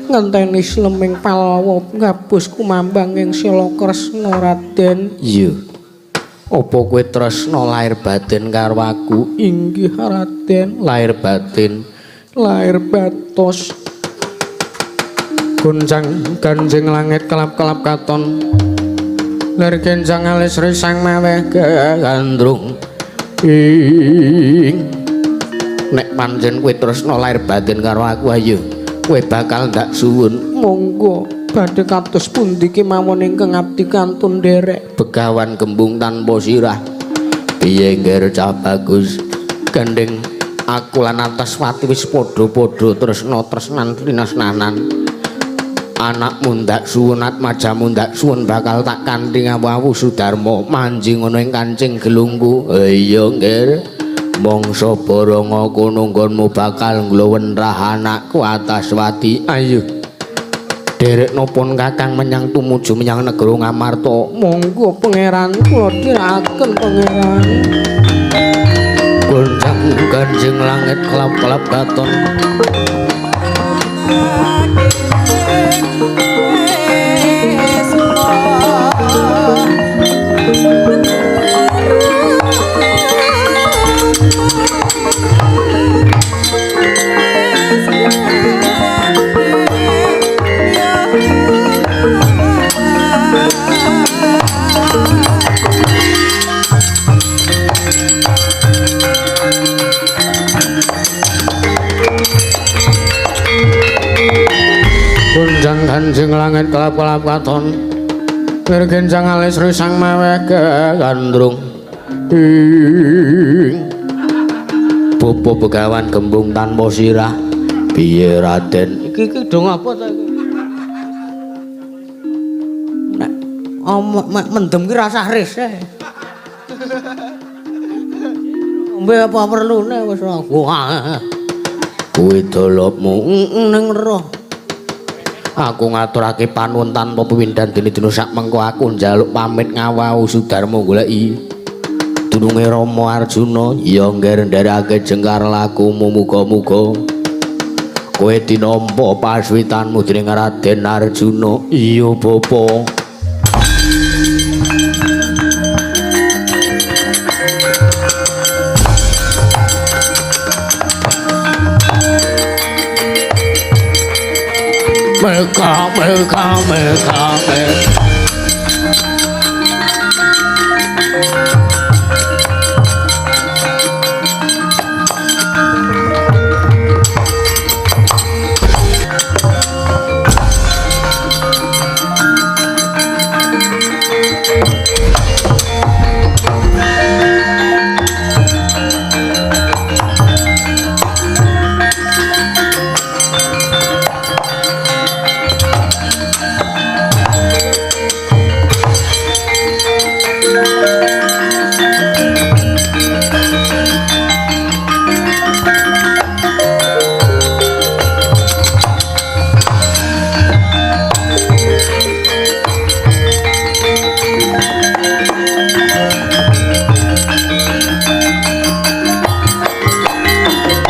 ngenteni sleming palawa gabus kumambang ing Sela Kresna Raden. Iya. Apa kowe tresna lahir batin karo aku? Inggih Raden. Lahir batin, lahir batos. Goncang ganjing langit kelap-kelap katon. Lir genjang alis risang maweh gandrung. Ing nek pancen kowe tresna lahir batin karo aku ayo kowe bakal ndak suwun. Monggo badhe kados pundi kemawon ingkang abdi kantun nderek. Begawan Gembung tanpa sirah. Piye ngger cah bagus? Gandeng aku lan Ataswati wis padha-padha tresna tresnan trinasnanan. Anakmu ndak suwun, atmajamu ndak suwun bakal tak kanthi ngawu Sudarma manjing ana ing kancing gelungku. Iya ngger. Mangsa baranga kono nggonmu bakal ngluwentrah anakku Ataswati. Ayo derekno pun kakang menyang tumuju menyang negara Ngamarta. Monggo pangeran, kula dherekaken pangeran. Goncang ganjing langit kelap-kelap katon. Gonjang ganjing langit kelap-kelap katon. Lir genjang alis risang maweh gandrung. Ing Bapa Begawan Gembung tanpa sirah. Piye Raden? Iki iki dong apa ta iki? Nek omok mendem ki rasah reseh. Ombe apa perlune wis ora. Kuwi dolopmu ning roh. Aku ngaturake panuwun tanpa pewindan dene dina sak mengko aku njaluk pamit ngawau Sudarma goleki dununge Rama Arjuna. Ya ngger ndherekake jengkar lakumu muga-muga kowe dinampa paswitanmu dening Raden Arjuna. Iya bapa. Mega mega mega mega.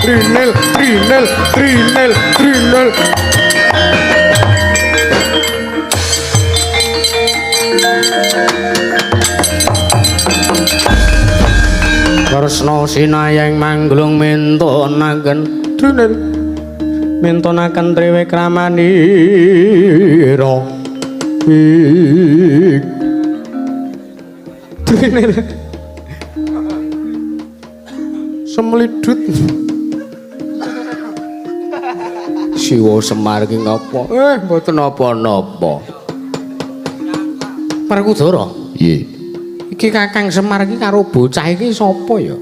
Trinil, trinil, trinil, trinil. Kresna sinayeng mangglung mintunaken trinil mintunaken triwikramanira. Trinil. Semlidut. Siwa Semar ki ngapa? Mboten napa-napa. Werkudara. Nggih. Iki Kakang Semar iki karo bocah iki sapa ya?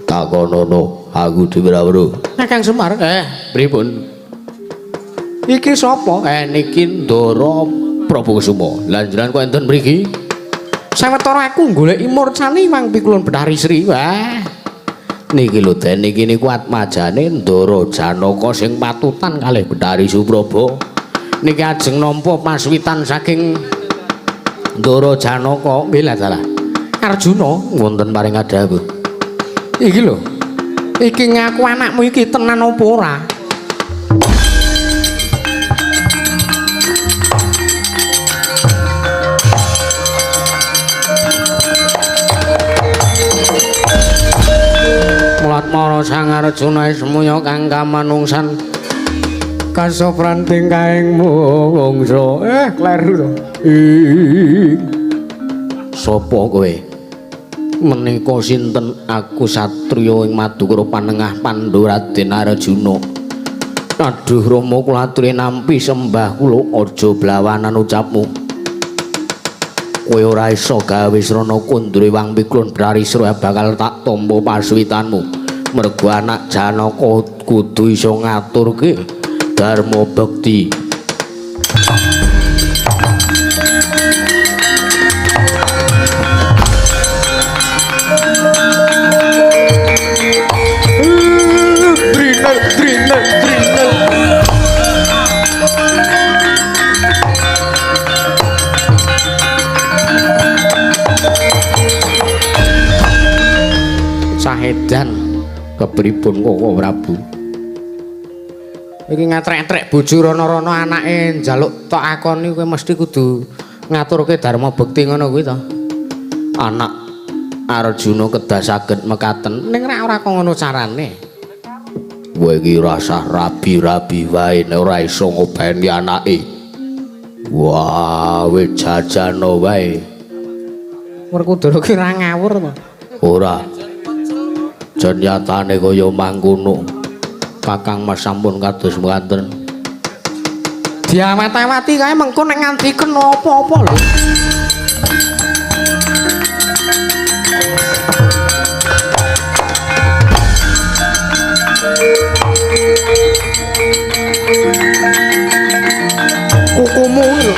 Takonono, aku dhewe ora weruh. Kakang Semar, pripun? Iki sapa? Niki Ndara Prabu Kusuma. Lah njenengan kok enten mriki? Sawetara aku goleki murcane Wang Pikulun Bethari Sri. Wah. Niki lho Den, niki niku atmajane Ndara Janaka sing patutan kalih Bethari Supraba. Niki ajeng nampa paswitan saking Ndara Janaka. Nggih lah salah. Arjuna wonten paring adhawuh. Iki lho. Iki ngaku anakmu iki tenan apa ora? Mara Sang Arjuna semuanya kang kamanungsan kasopran tingkahing mungsa. Kleru to. Sapa kowe? Menika sinten? Aku satriya ing Madukara panengah Pandhu Raden Arjuna. Aduh Rama kula aturi nampi sembah kula, aja blawanan ucapmu. Kowe ora iso gawe srana kundure Wang Piklun Brarisra bakal tak tampa paswitanmu. Mergo anak Janaka kudu iso ngaturke dharma bekti. Trinil, trinil, trinil. Sahedan kepripun Koko Prabu? Iki ngatrek-trek bojo rono-rono anake njaluk tok akoni kowe mesti kudu ngaturke dharma bekti ngono kuwi to. Anak Arjuna kedah saged mekaten ning rak ora kok ngono carane. Kowe iki rasah rabi-rabi wae nek ora iso ngobeni anake. Wah, wis jajano wae. Werkudara ki ora ngawur to. Ora. Jan nyatane kaya mangkono. Kakang Mas sampun kados mekaten. Diawat-awati kae mengko nek nganti kena apa-apa lho. Kukumu lho.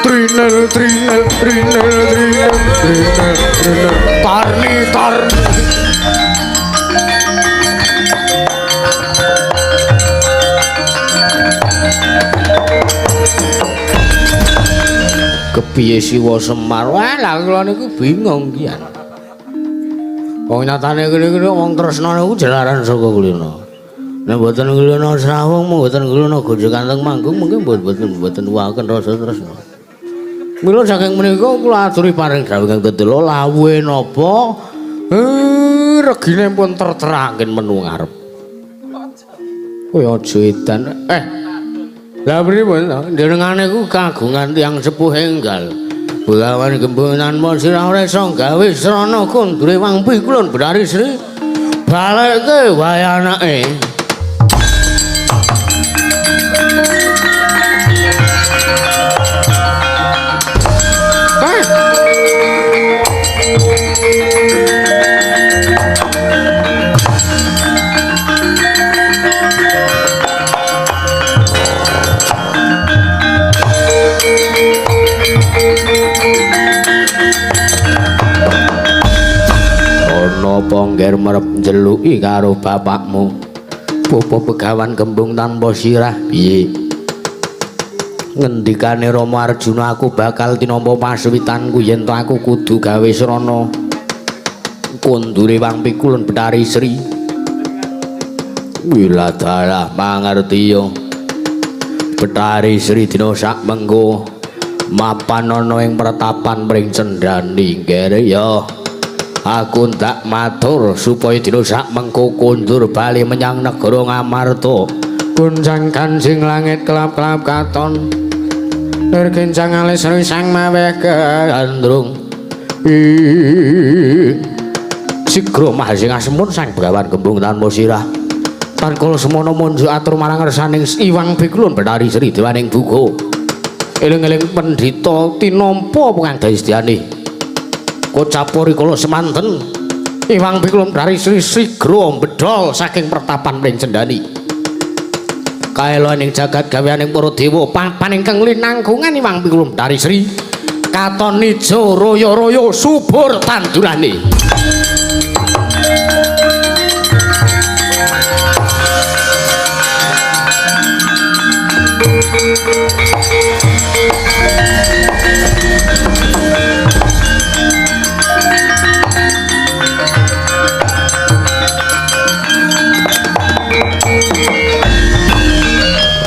Trinil, trinil, trinil, trinil, trinil, trinil. Tarni, tarni. Kepiye Siwa Semar? Wah, lha kula niku bingung kian. Wong nyatane kene-kene wong tresna niku jalaran saka kulino. Nek mboten ngluna srawung, mboten ngluna gojogan teng manggung mungkin mboten waken rasa tresna. Mila saking menika kula aturi paring dawuh ingkang tetela lawuhe napa? Regine pun terterangken menu ngarep. Kowe aja edan. Lah pripun to? Jenengane ku kagungan tiyang sepuh enggal. Begawan Gembung tanpa sirah ora iso gawe srana kondure Wang Pikulun Bathari Sri. Balekke wae anake. Ana pangger merep njeluki karo bapakmu. Bapa Begawan Gembung tanpa sirah piye? Ngendikane Rama Arjuna aku bakal tinampa pasuwitanku yen to aku kudu gawe srana kondure Wang Pikulun Bathari Sri. Wiladalah mangertiya. Bathari Sri dina sak mengko mapan ana ing pertapan pring cendhani nggere ya. Aku ndak matur supaya dina sak mengko kondur bali menyang negara Ngamarta. Gonjang kanjing langit kelap-kelap katon. Lir kencang alis risang maweh gandrung. Sigra mahasing asemun Sang Begawan Gembung tanpa sirah. Tatkala semono munjuk atur marang ngersaning Iwang Pikulun Bathari Sri dewaning duka. Eling-eling pendhita tinampa pangandaistyane. Kocap rikala semanten Iwang Pikulun Bathari Sri sigra bedhol saking pertapan pring cendhani. Kaelo ning jagat gaweaning para dewa papan ingkang linangkungan Iwang Pikulun Bathari Sri katon ijo royo-royo subur tandurane.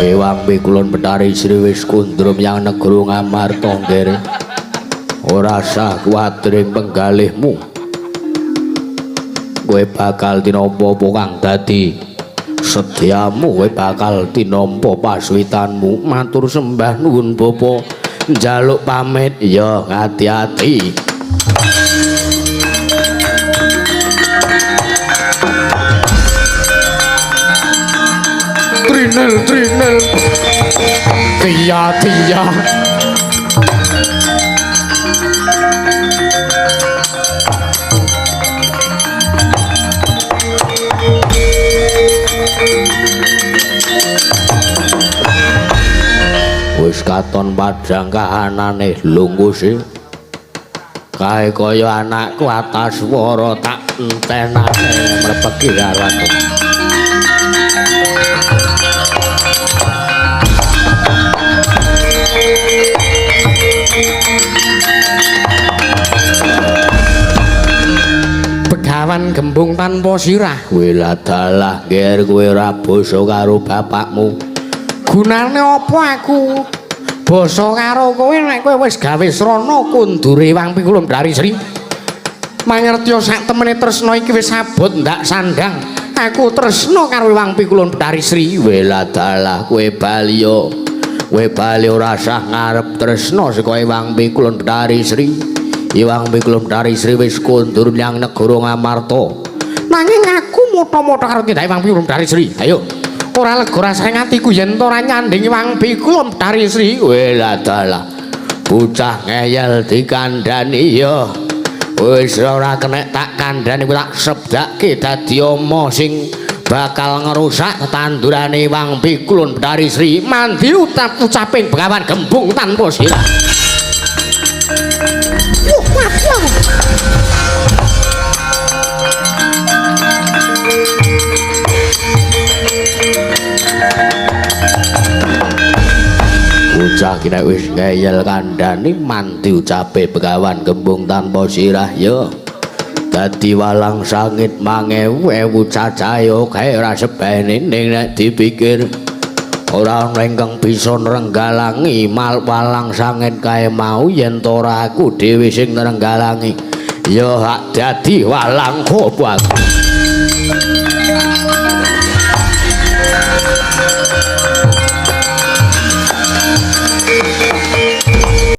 Ewang Pikulun Bathari Sri wis kundur menyang negara Ngamarta nggere. Ora sah kuwatir ing penggalihmu. Kowe bakal tinampa apa kang dadi sedyamu, kowe bakal tinampa pasuwitanmu. Matur sembah nuwun Bapa. Njaluk pamit ya ngati-ati. Trinil trinil tia tia. Wis katon padhang kahanane lungguh kae kaya anakku Ataswara tak entenane mrepeki karo aku. Begawan Gembung tanpa sirah. Wiladalah nger kowe ora basa karo bapakmu. Gunane apa aku basa karo kowe nek kowe wis gawe srana kondure Wang Pikulun Bathari Sri? Mangertiya sak temene tresna iki wis abot ndak sandang. Aku tresna karo Wang Pikulun Bathari Sri. Wiladalah kowe bali yo. Kowe bali ora sah ngarep tresna saka Iwang Pikulun Bathari Sri. Iwang Pikulun Bathari Sri wis kondur menyang negara Ngamarta. Nanging aku motha-motha karo tindak Iwang Pikulun Bathari Sri. Ayo. Ora lega rasane atiku yen ora nyanding Iwang Pikulun Bathari Sri. Wiladalah bocah ngeyel dikandhani ya. Wis ora kenek tak kandhani tak sebdake dadi ama sing bakal ngerusak tandurane Iwang Pikulun Bathari Sri. Mandi ucap-ucaping Begawan Gembung tanpa sirah. Bocah ki nek wis ngeyel kandhani mandi ucape Begawan Gembung tanpa sirah ya. Dadi walang sangit 1000 cacahe kae ora sebene, ning nek dipikir ora ana ingkang bisa nrenggalangi mal walang sangit kae mau yen to ora aku dhewe sing nrenggalangi. Ya hak dadi walang kok aku.